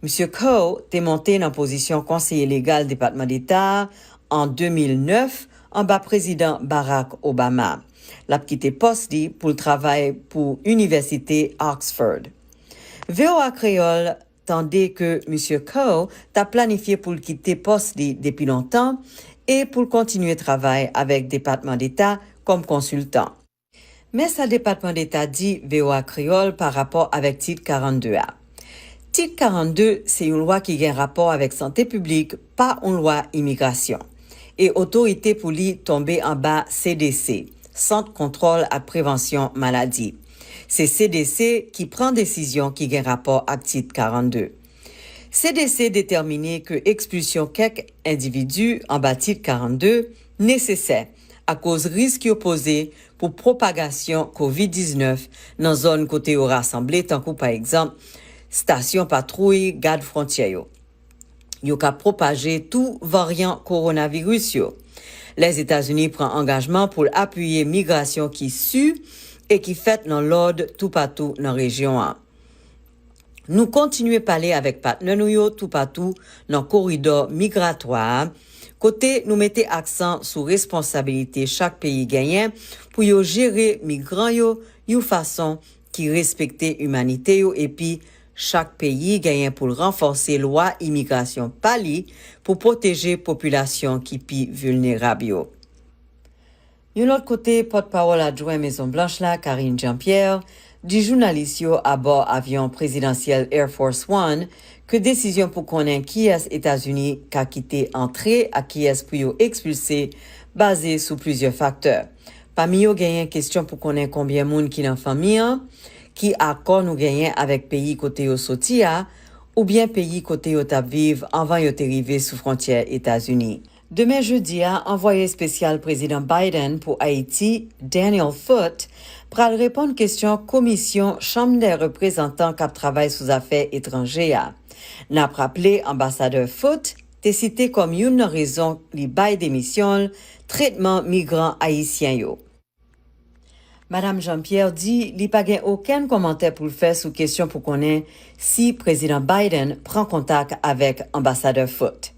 Misye Koh te monte nan pozisyon konseye legal Depatman Deta a an de mil nèf anba Prezidan Barack Obama. L ap kite pòs li pou l travay pou Inivèsite Oxford. V O A Kreyòl tande ke Misye Koh t ap planifye pou l kite pòs li depi lontan e pou l kontinye travay avèk Depatman Deta kòm konsiltan. Men sa Depatman Deta di V O A Kreyòl pa rapò avèk Tit karannde a. Tit karannde se yon lwa ki gen rapò avèk sante piblik, pa yon lwa imigrasyon. E otorite pou li tonbe anba C D C, Sant Kontwòl ak Prevansyon Maladi. Se C D C ki pran desizyon ki gen rapò ak Tit karannde. C D C detèmine ke ekspilsyon kèk endividi anba Tit karannde nesesè akoz risk yo poze pou pwopagasyon kovid diznèf nan zòn kote yo rasanble, tankou pa egzanp, estasyon patwouy gad fwontyè yo. Yo ka pwopaje tou varyan kowonaviris yo. Lèzetazini pran angajman pou l apiye migrasyon ki si e ki fèt nan lòd toupatou nan rejyon an. Nou kontinye pale avèk patnè nou yo toupatou nan koridò migratwa a, kote nou mete aksan sou responsabilite chak peyi genyen pou yo jere migran yo yon fason ki respekte imanite yo epi chak peyi genyen pou l ranfòse lwa imigrasyon pa li pou pwoteje popilasyon ki pi vilnerab yo. Yon lòt kote, pòtpawòl adjwen Mezon Blanch la, Karine Jean-Pierre, di jounalis yo abò avyon prezidansyèl Air Force One ke desizyon pou konnen kiyès Etazini ka kite antre ak kiyès pou yo ekspilse baze sou plizyè faktè. Pami yo genyen kesyon pou konnen konbyen moun ki nan fanmi an, ki akò nou genyen avèk peyi kote yo soti a, oubyen peyi kote yo t ap viv anvan yo te rive sou fwontyè Etazini. Demen jedi a, anvwaye espesyal Prezidan Biden pou Ayiti, Daniel Foote, pral reponn kesyon Komisyon Chanm dè Reprezantan k ap travay sou zafè etranje a. N ap raple, Anbasadè Foote te site kòm youn nan rezon li bay demisyon l tretman migran ayisyen yo. Madam Jean-Pierre di li pa gen okenn kòmantè pou l fè sou kesyon pou konnen si Prezidan Biden pran kontak avèk Anbasadè Foote.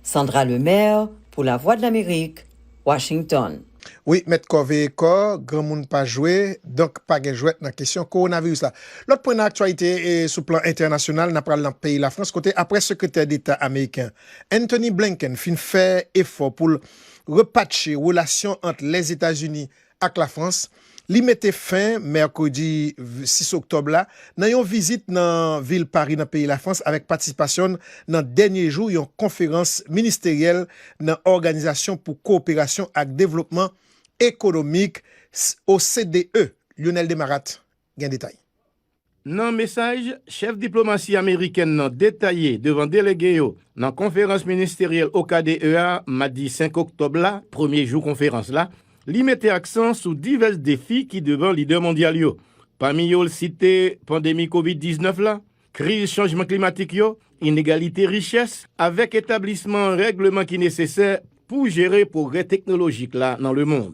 Sandra Lemaire, pou Lavwadlamerik, Washington. Wi, mèt kò veye kò, granmoun pa jwe, donk pa gen jwèt nan kesyon kowonaviris la. Lòt pwen nan aktyalite e sou plan entènasyonal, n a pral nan peyi Lafrans, kote apre Sekretè Deta ameriken Antony Blinken fin fè efò pou l repatche relasyon ant Lèzetazini ak Lafrans, li mete fen, mèkredi sis oktòb la, nan yon vizit nan vil Pari nan peyi Lafrans avèk patisipasyon l nan dènye jou yon konferans ministeryèl nan Òganizasyon pou Kowoperasyon ak Devlopman Ekonomik, O C D E. Lionel Demarat gen detay. Nan mesaj chèf diplomasi amerikèn nan detaye devan delege yo nan konferans ministeryèl O K D E a madi senk oktòb la, premye jou konferans la, li mete aksan sou divès defi ki devan lidè mondyal yo. Pami yo, l site pandemi kovid diznèf la, kriz chanjman klimatik yo, inegalite richès, avèk etablisman règleman ki nesesè pou jere pwogrè teknolojik la nan lemonn.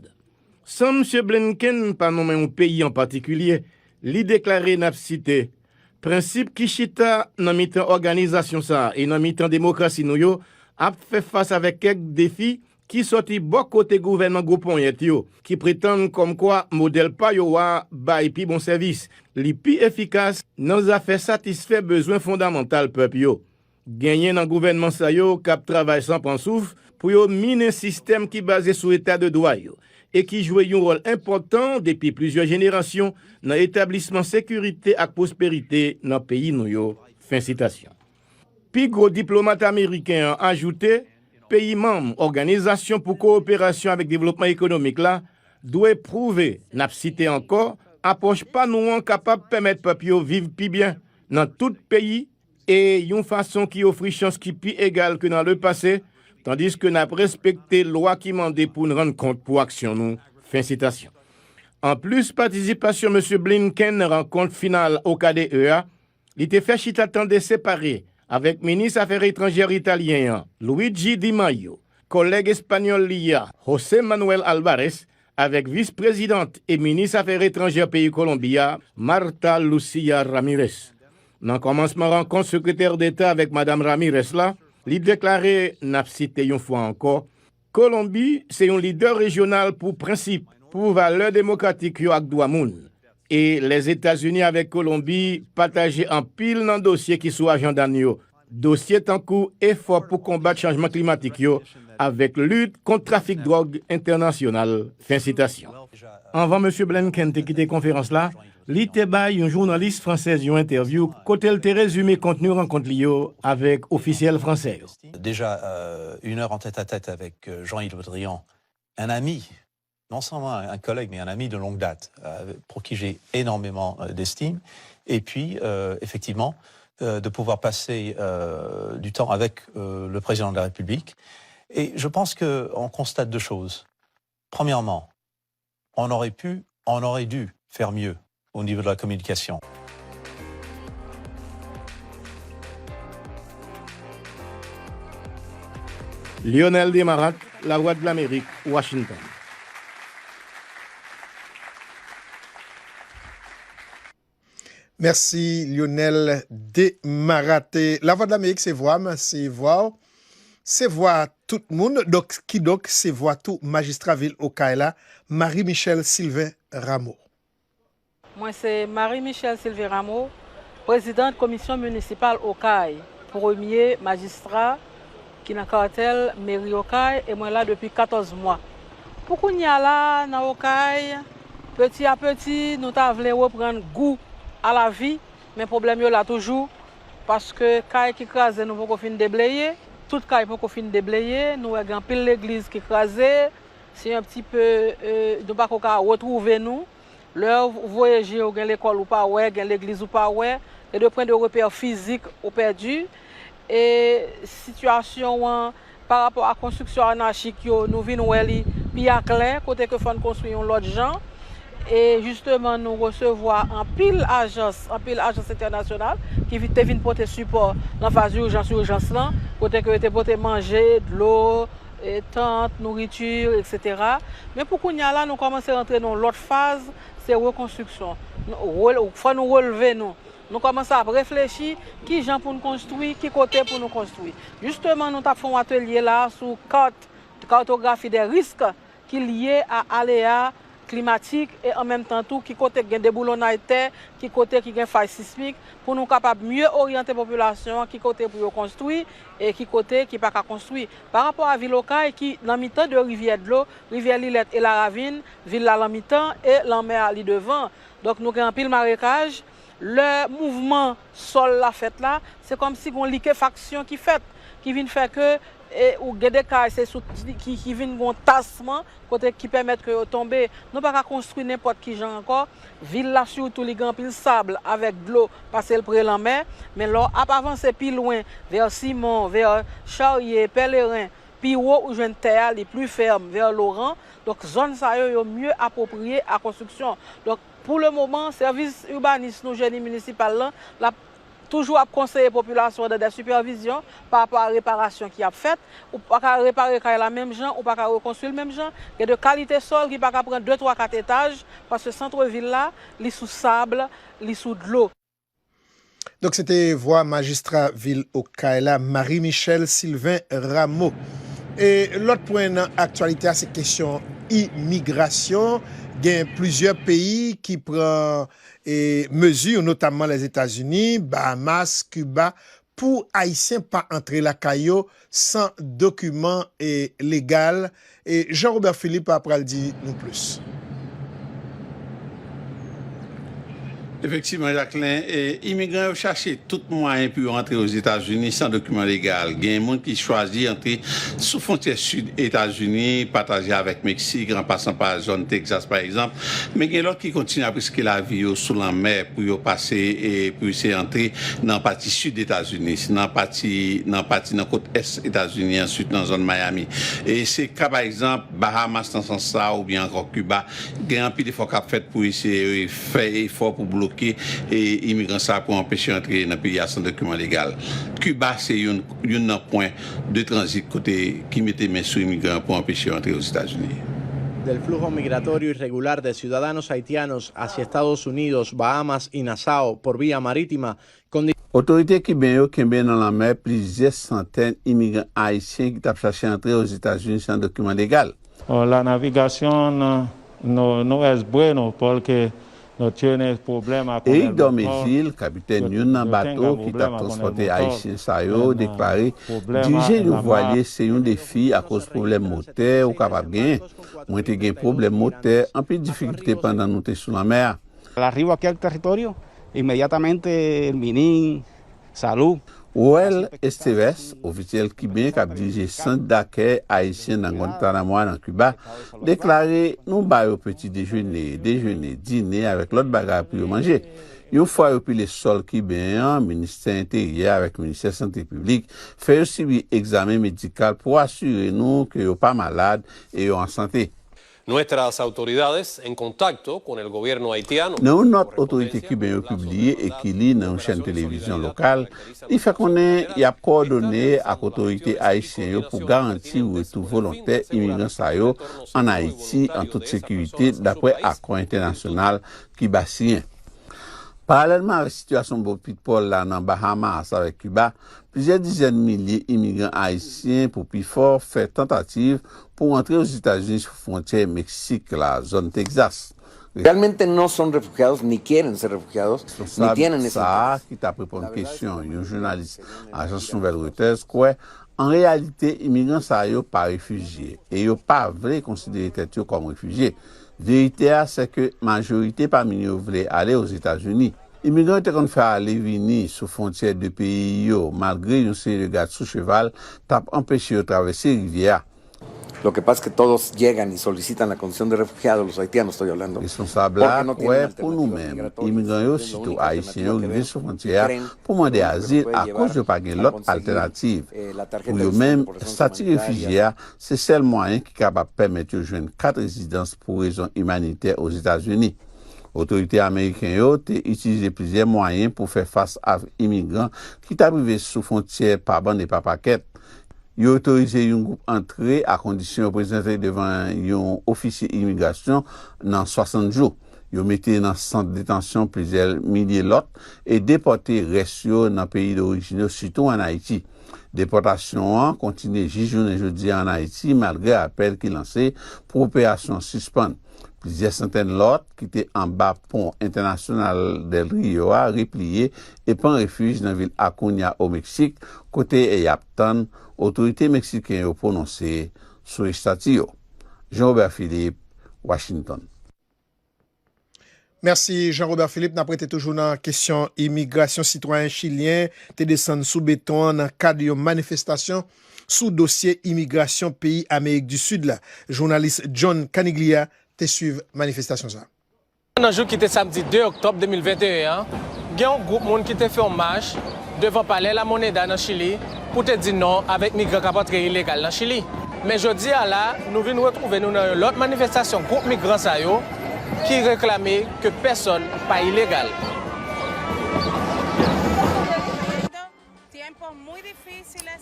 San Msye Blinken pa nonmen yon peyi an patikilye, li deklare, n ap site, prensip ki chita nan mitan òganizasyon sa a e nan mitan demokrasi nou yo ap fè fas avèk kèk defi ki sòti bò kote gouvènman gwo ponyèt yo, ki pretann kòmkwa modèl pa yo a bay pi bon sèvis, li pi efikas nan zafè satisfè bezwen fondamantal pèp yo. Genyen nan gouvènman sa yo k ap travay san pran souf pou yo minen sistèm ki baze sou eta de dwa yo e ki jwe yon wòl enpòtan depi plizyè jenerasyon nan etablisman sekirite ak pwosperite nan peyi nou yo. Fen sitasyon. Pi gwo diplomat ameriken an ajoute, peyi manm Òganizasyon pou Kowoperasyon avèk Devlopman Ekonomik la dwe pwouve, n ap site ankò, apwòch pa nou an kapab pèmèt pèp yo viv pi byen nan tout peyi e yon fason ki ofri chans ki pi egal ke nan lepase, tandiske n ap respekte lwa ki mande pou n rann kont pou aksyon nou. Fen sitasyon. Anplis patisipasyon Mesye Blinken nan rankont final O K D E a, li te fè chita tande separe avèk minis afè etranjè italyen an, Luigi Di Maio, kòlèg espanyòl li a, José Manuel Alvarez, avèk vis prezidant e minis afè etranjè peyi Kolonbi a, Marta Lucía Ramírez. Nan kòmansman rankont Sekretè Deta avèk Madanm Ramírez la, li deklare, n ap site yon fwa ankò, Kolonbi se yon lidè rejyonal pou prensip, pou valè demokratik yo ak dwa moun. E Lèzetazini avèk Kolonbi pataje anpil nan dosye ki sou ajanda n yo, dosye tankou efò pou konbat chanjman klimatik yo avèk lit kont trafik dwòg entènasyonal. Fen sitasyon. Anvan Mesye Blinken te kite konferans la, li te bay yon jounalis fransèz yon entèvyou kote l te rezime kontni rankont li yo avèk ofisyèl fransè yo. Déjà euh, une heure en tête-à-tête avec euh, Jean-Yves Le Drian, un ami, non seulement un collègue, mais un ami de longue date, euh, pour qui j'ai énormément euh, d'estime. Et puis, euh, effectivement, euh, de pouvoir passer euh, du temps avec euh, le président de la République. Et je pense qu'on constate deux choses. Premièrement, on aurait pu, on aurait dû faire mieux au niveau de la communication. Lionel Desmarattes, Lavwadlamerik, Washington. Mèsi Lionel Desmarattes. Lavwadlamerik se vwa m, se vwa w, se vwa tout moun, donk kidonk se vwa tou majistra vil Okay la, Marie Michelle Sylvain Rameau. Mwen se Marie Michelle Sylvain Rameau, prezidant komisyon minisipal Okay, premye majistra ki nan katèl meri Okay, e mwen la depi katòz mwa. Pou kounye a la, nan Okay, peti a peti, nou ta vle reprann gou a lavi, men pwoblèm yo la toujou, paske kay ki kraze nou poko fin debleye, tout kay poko fin debleye, nou wè gen anpil legliz ki kraze, Se yon ti pe, euh, nou pa ko ka retwouve nou. Lè w voye je w, gen lekòl ou pa wè, gen legliz ou pa wè, gen de pwen de repè fizik ou pèdi. E sitiyasyon an, pa rapò a konstriksyon anachik yo, nou vin wè li pi aklè, kote ke fò n konstwi yon lòt jan. E jisteman, nou resevwa anpil ajans, anpil ajans entènasyonal ki vi-, te vin pote sipò nan faz ijans, ijans lan, kote ke yo te pote manje, dlo, e, tant, nouriti, etsetera. Men pou kounye a la, nou kòmanse rantre nan yon lòt faz, se rekonstriksyon. Nou, rele-, fò nou releve nou. Nou kòmanse ap reflechi ki jan pou n konstwi, ki kote pou nou konstwi. Jisteman, nou t ap fè yon atelye la sou kat, kartografi dè risk ki lye a alea klimatik e an menm tan tou ki kote k gen deboulonnay tè, ki kote ki gen fay sismik, pou nou kapab mye oryante popilasyon an, ki kote pou yo konstwi e ki kote ki pa ka konstwi. Pa rapò a vil Okay ki nan mitan de rivyè dlo, rivyè Lilèt e Laravin, vil la lan mitan e lanmè a li devan. Donk nou gen anpil marekaj. Lè mouvman sòl la fèt la, se kòmsi gon likefaksyon ki fèt, ki vin fè ke, e, ou gen de kay, se sou, ki, ki vin gon tasman, kote ki pèmèt ke yo tonbe. Nou pa ka konstwi nenpòt ki jan ankò. Vil la sitou li gen anpil sab avèk dlo, paske l pre lanmè. Men lè w ap avanse pi lwen, vè Simon, vè Charye, Pèleren, pi wo ou jwenn tè a, li pli fèm, vè Loran. Donk zòn sa yo, yo mye apwopriye a konstriksyon. Donk pou le moman, sèvis ibanis nou, jeni minisipal lan, l ap toujou ap konseye popilasyon an dan de sipèvizyon pa rapò a reparasyon ki ap fèt. Ou pa ka repare kay la menm jan, ou pa ka rekonstwi l menm jan. Gen de kalite sòl ki pa ka pran de, twa, kat etaj, paske sant vil la, li sou sab, li sou dlo. Donk, se te vwa majistra vil Okay la, Marie Michelle Sylvain Rameau. E lòt pwen nan aktyalite a, se kesyon imigrasyon. Gen plizyè peyi ki pran, e, mezi, notamman Lèzetazini, Bahamas, Kiba, pou Ayisyen pa antre lakay yo san dokiman, e, legal. E Jean Robert Philippe pral di nou plis. Efektivman, Jacquelin, e, imigran yo chache tout mwayen pou yo antre Ozetazini san dokiman legal. Gen moun ki chwazi antre sou fwontyè sid Etazini, pataje avèk Meksik, an pasan pa zòn Texas, pa egzanp. Men gen lòt ki kontinye ap riske lavi yo sou lanmè pou yo pase, e, pou yo se antre nan pati sid Etazini, nan pati, nan pati nan kot ès Etazini, answit nan zòn Miami. E se ka, pa egzanp, Bahamas nan sans sa, oubyen ankò Kiba, gen anpil efò k ap fèt pou eseye fè efò pou bloke, e, imigran sa pou anpeche yo antre nan peyi a san dokiman legal. Kiba se youn, youn nan pwen de tranzit kote ki mete men sou imigran pou anpeche yo antre Ozetazini. Del flujo migratorio irregular de ciudadanos haitianos hacia Estados Unidos, Bahamas y Nassau por vía marítima, con... Otorite kiben yo kenbe nan lanmè plizyè santèn imigran ayisyen ki t ap chache antre Ozetazini san dokiman legal. Oh, la navigación no, no, no es bueno porque no tiene problema con el motor. Eric Dormézil, kapitèn youn nan bato ki t ap transpòte ayisyen sa yo, deklare dirije yon vwalye se yon defi akoz pwoblèm motè ou kapab genyen. Mwen te gen pwoblèm motè, anpil difikilte pandan nou te sou lanmè a. Al arribo aquí al territorio, inmediatamente el MININ, Salud. Roel Esteves, ofisyèl kiben k ap dirije sant dakèy ayisyen nan Guantanamo a nan Kiba, deklare nou ba yo peti dejene, dejene, dine avèk lòt bagay pou yo manje. Yon fwa yo pile sòl kiben an, Ministè Enteryè avèk Ministè Sante Piblik fè yo sibi egzamen medikal pou asire nou ke yo pa malad e yo an sante. Nuestras autoridades en contacto con el gobierno haitiano. Nan yon nòt otorite kiben yo pibliye e ki li nan yon chèn televizyon lokal, li fè konnen y ap kowòdone ak otorite ayisyen yo pou garanti retou volontè imigran sa yo ann Ayiti an tout sekirite, dapre akò entènasyonal Kiba siyen. Paralèlman avèk sitiyasyon bò Pitpòl la nan Bahamas avèk Kiba, plizyè dizèn milye imigran ayisyen, pou pi fò, fè tantativ pou antre Ozetazini sou fwontyè Meksik la, zòn Texas. Realmente no son refugiados, ni quieren ser refugiados, ni tienen ese interés. Responsab sa a ki t ap reponn kesyon yon jounalis ajans nouvèl Reuters kwè, an reyalite, imigran sa yo pa refijye e yo pa vle konsidere tèt yo kòm refijye. Verite a, se ke majorite pami yo vle ale Ozetazini. Imigran yo te konn fè ale vini sou fwontyè de peyi yo, malgre yon seri de gad sou cheval t ap anpeche yo travèse rivyè a. Lo que pasa es que todos llegan y solicitan la condición de refugiado, los haitianos estoy hablando. Responsab la kwè pou nou menm, imigran yo, sitou ayisyen yo, rive sou fwontyè a pou mande azil akoz yo pa gen lòt altènativ. Pou yo menm, estati refijye a se sèl mwayen ki kapab pèmèt yo jwenn kat rezidans pou rezon imanitè Ozetazini. Otorite ameriken yo te itilize plizyè mwayen pou fè fas ak imigran ki t ap rive sou fwontyè pa bann e pa pakèt. Yo otorize yon gwoup antre a kondisyon yo prezante devan yon ofisye imigrasyon nan swasant jou. Yo mete nan sant detansyon plizyè milye lòt e depòte rès yo nan peyi dorijin yo, sitou ann Ayiti. Depòtasyon an kontinye jis jounen jodi a ann Ayiti, malgre apèl ki lanse pou operasyon an sispann. Plizyè santèn lòt ki te anba pon entènasyonal Del Rio a repliye e pran refij nan vil Acuña, o Meksik, kote y ap tann otorite meksiken yo pwononse sou estati yo. Jean Robert Philippe, Washington. Mèsi, Jean Robert Philippe. N ap rete toujou nan kesyon imigrasyon. Sitwayen chilyen te desann sou beton an nan kad yon manifestasyon sou dosye imigrasyon peyi Amerik di Sid la. Jounalis John Caniglia te swiv manifestasyon sa a. Nan jou ki te samdi de oktòb de mil venteyen an, gen yon gwoup moun ki te fè yon mach devan Palè La Moneda nan Chili pou te di non avèk migran k ap antre ilegal nan Chili. Men jodi a la, nou vin retwouve nou nan yon lòt manifestasyon gwoup migran sa yo ki reklame ke pèsòn pa ilegal.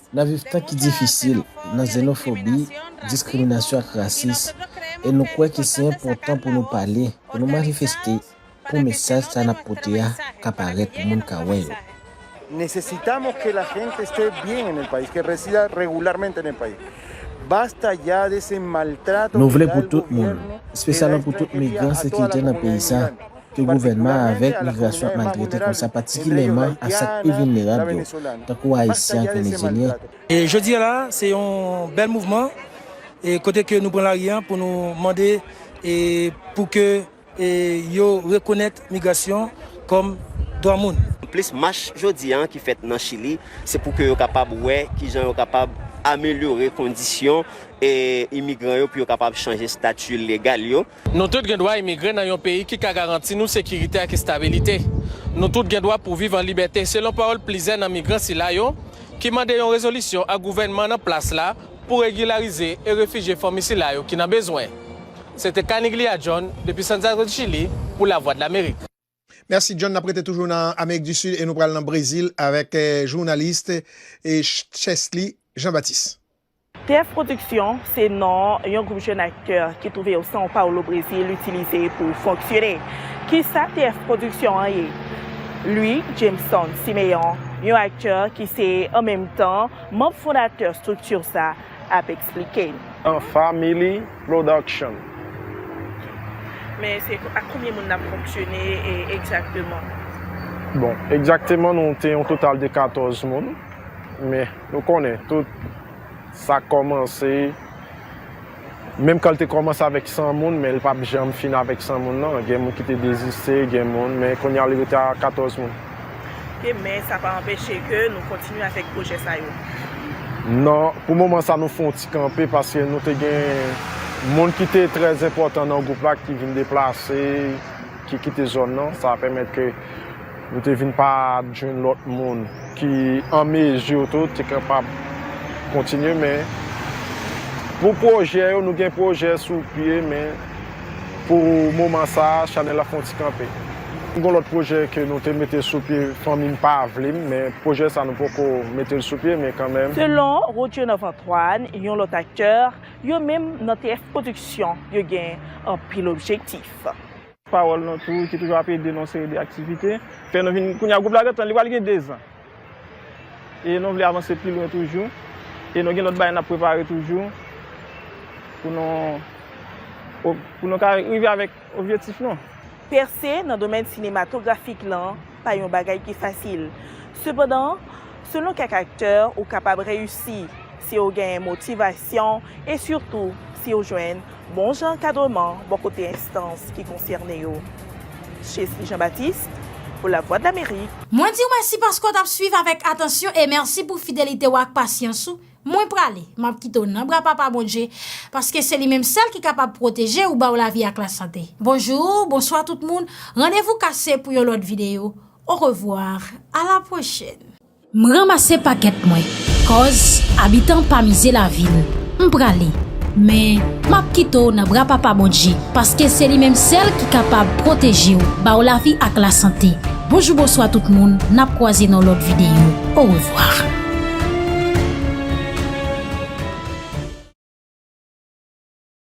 N ap viv tan ki difisil, nan zenofobi, diskriminasyon ak rasis, e nou kwè ke se enpòtan pou nou pale, pou nou manifeste, pou mesaj sa n ap pote a ka parèt pou moun ka wè yo. Necesitamos que la gente esté bien en el país, que resida regularmente en el país. Basta ya de ese maltrato. Nou vle pou tout moun, espesyalman pou tout migran, sekirite nan peyi sa, ke gouvènman an avèk migrasyon ap maltrete konsa, patikilyèman a sa k pi vilnerab yo, tankou Ayisyen ak Venezyelyen. E jodi a la, se yon bèl mouvman, e kote ke nou pran lari a pou nou mande e pou ke e yo rekonèt migrasyon kòm dwa moun. Plis mach jodi a ki fèt nan Chili, se pou ke yo kapab wè kijan yo kapab amelyore kondisyon e imigran yo pou yo kapab chanje stati legal yo. Nou tout gen dwa imigre nan yon peyi ki ka garanti nou sekirite ak estabilite. Nou tout gen dwa pou viv an libète, selon pawòl plizyè nan migran sila yo ki mande yon rezolisyon ak gouvènman nan plas la pou regilarize e refijye fanmi sila yo ki nan bezwen. Se te Caniglia John depi Santiago de Chile pou Lavwadlamerik. Mèsi John, n ap rete toujou nan Amerik di Sid e nou pral nan Brezil avèk jounalis Chesley Jean Baptiste. T F Production se non yon gwoup jèn aktè ki twouve yo São Paulo, Brezil, itilize pou fonksyone. Kisa T F Production an ye? Louis Jameson Simeon, yon aktè ki se an menm tan manm fondatè estrikti sa, ap eksplike. Family Production. Men se ak konbyen moun n ap fonksyone egzakteman? Bon, egzakteman nou te yon total de katòz moun. Men nou konnen tout sa kòmanse, menm kan l te kòmanse avèk san moun, men l p ap janm fin avèk san moun non. Gen moun ki te deziste, gen moun, men kounye a li rete a katòz moun. Men sa pa anpeche ke nou kontinye avèk pwojè sa yo. Non, pou moman sa nou fè yon ti kanpe paske nou te gen moun ki te trè enpòtan nan gwoup la ki vin deplase, ki kite zòn nan. Sa pèmèt ke nou te vin pa jwenn lòt moun ki an mezi tou te kapab kontinye, men pou pwojè yo, nou gen pwojè sou pye, men pou moman sa a, chanèl la fè yon ti kanpe. Nou gen lòt pwojè ke nou te mete sou pye, fanmi m pa vle m, men pwojè sa nou poko mete l sou pye, men kanmenm. Selon Rodionov Antoine, yon lòt aktè, yo menm nan T F Production, yo gen anpil objektif. Pawòl nou tou ki toujou ap ede nou yon seri de aktivite. Fè nou vin, kounye a gwoup la gentan, li pral gen dezan. E nou vle avanse pi lwen toujou. E nou gen lòt bagay n ap prepare toujou pou nou, pou nou ka rive avèk objektif nou. Pèse nan domèn sinematografik lan pa yon bagay ki fasil. Sepandan, selon kèk aktè, ou kapab reyisi si w genyen motivasyon e sitou si w jwenn bon jan ankadreman bò kote enstans ki konsène yo. Chesly Jean Baptiste, pou Lavwadlamerik. Mwen di w mèsi paske w t ap swiv avèk atansyon e mèsi pou fidelite w ak pasyans ou. Mwen prale, m ap kite w nan bra Papa Bondye, paske se li menm sèl ki kapab pwoteje w, ba w lavi ak lasante. Bonjou, bonswa tout moun, randevou kase pou yon lòt videyo. Orevwa, a la pwochèn. M ranmase pakèt mwen, kòz abitan pa mize lavi l. M prale, men m ap kite w nan bra Papa Bondye, paske se li menm sèl ki kapab pwoteje w, ba w lavi ak lasante. Bonjou, bonswa tout moun, n ap kwaze nan lòt videyo. Orevwa.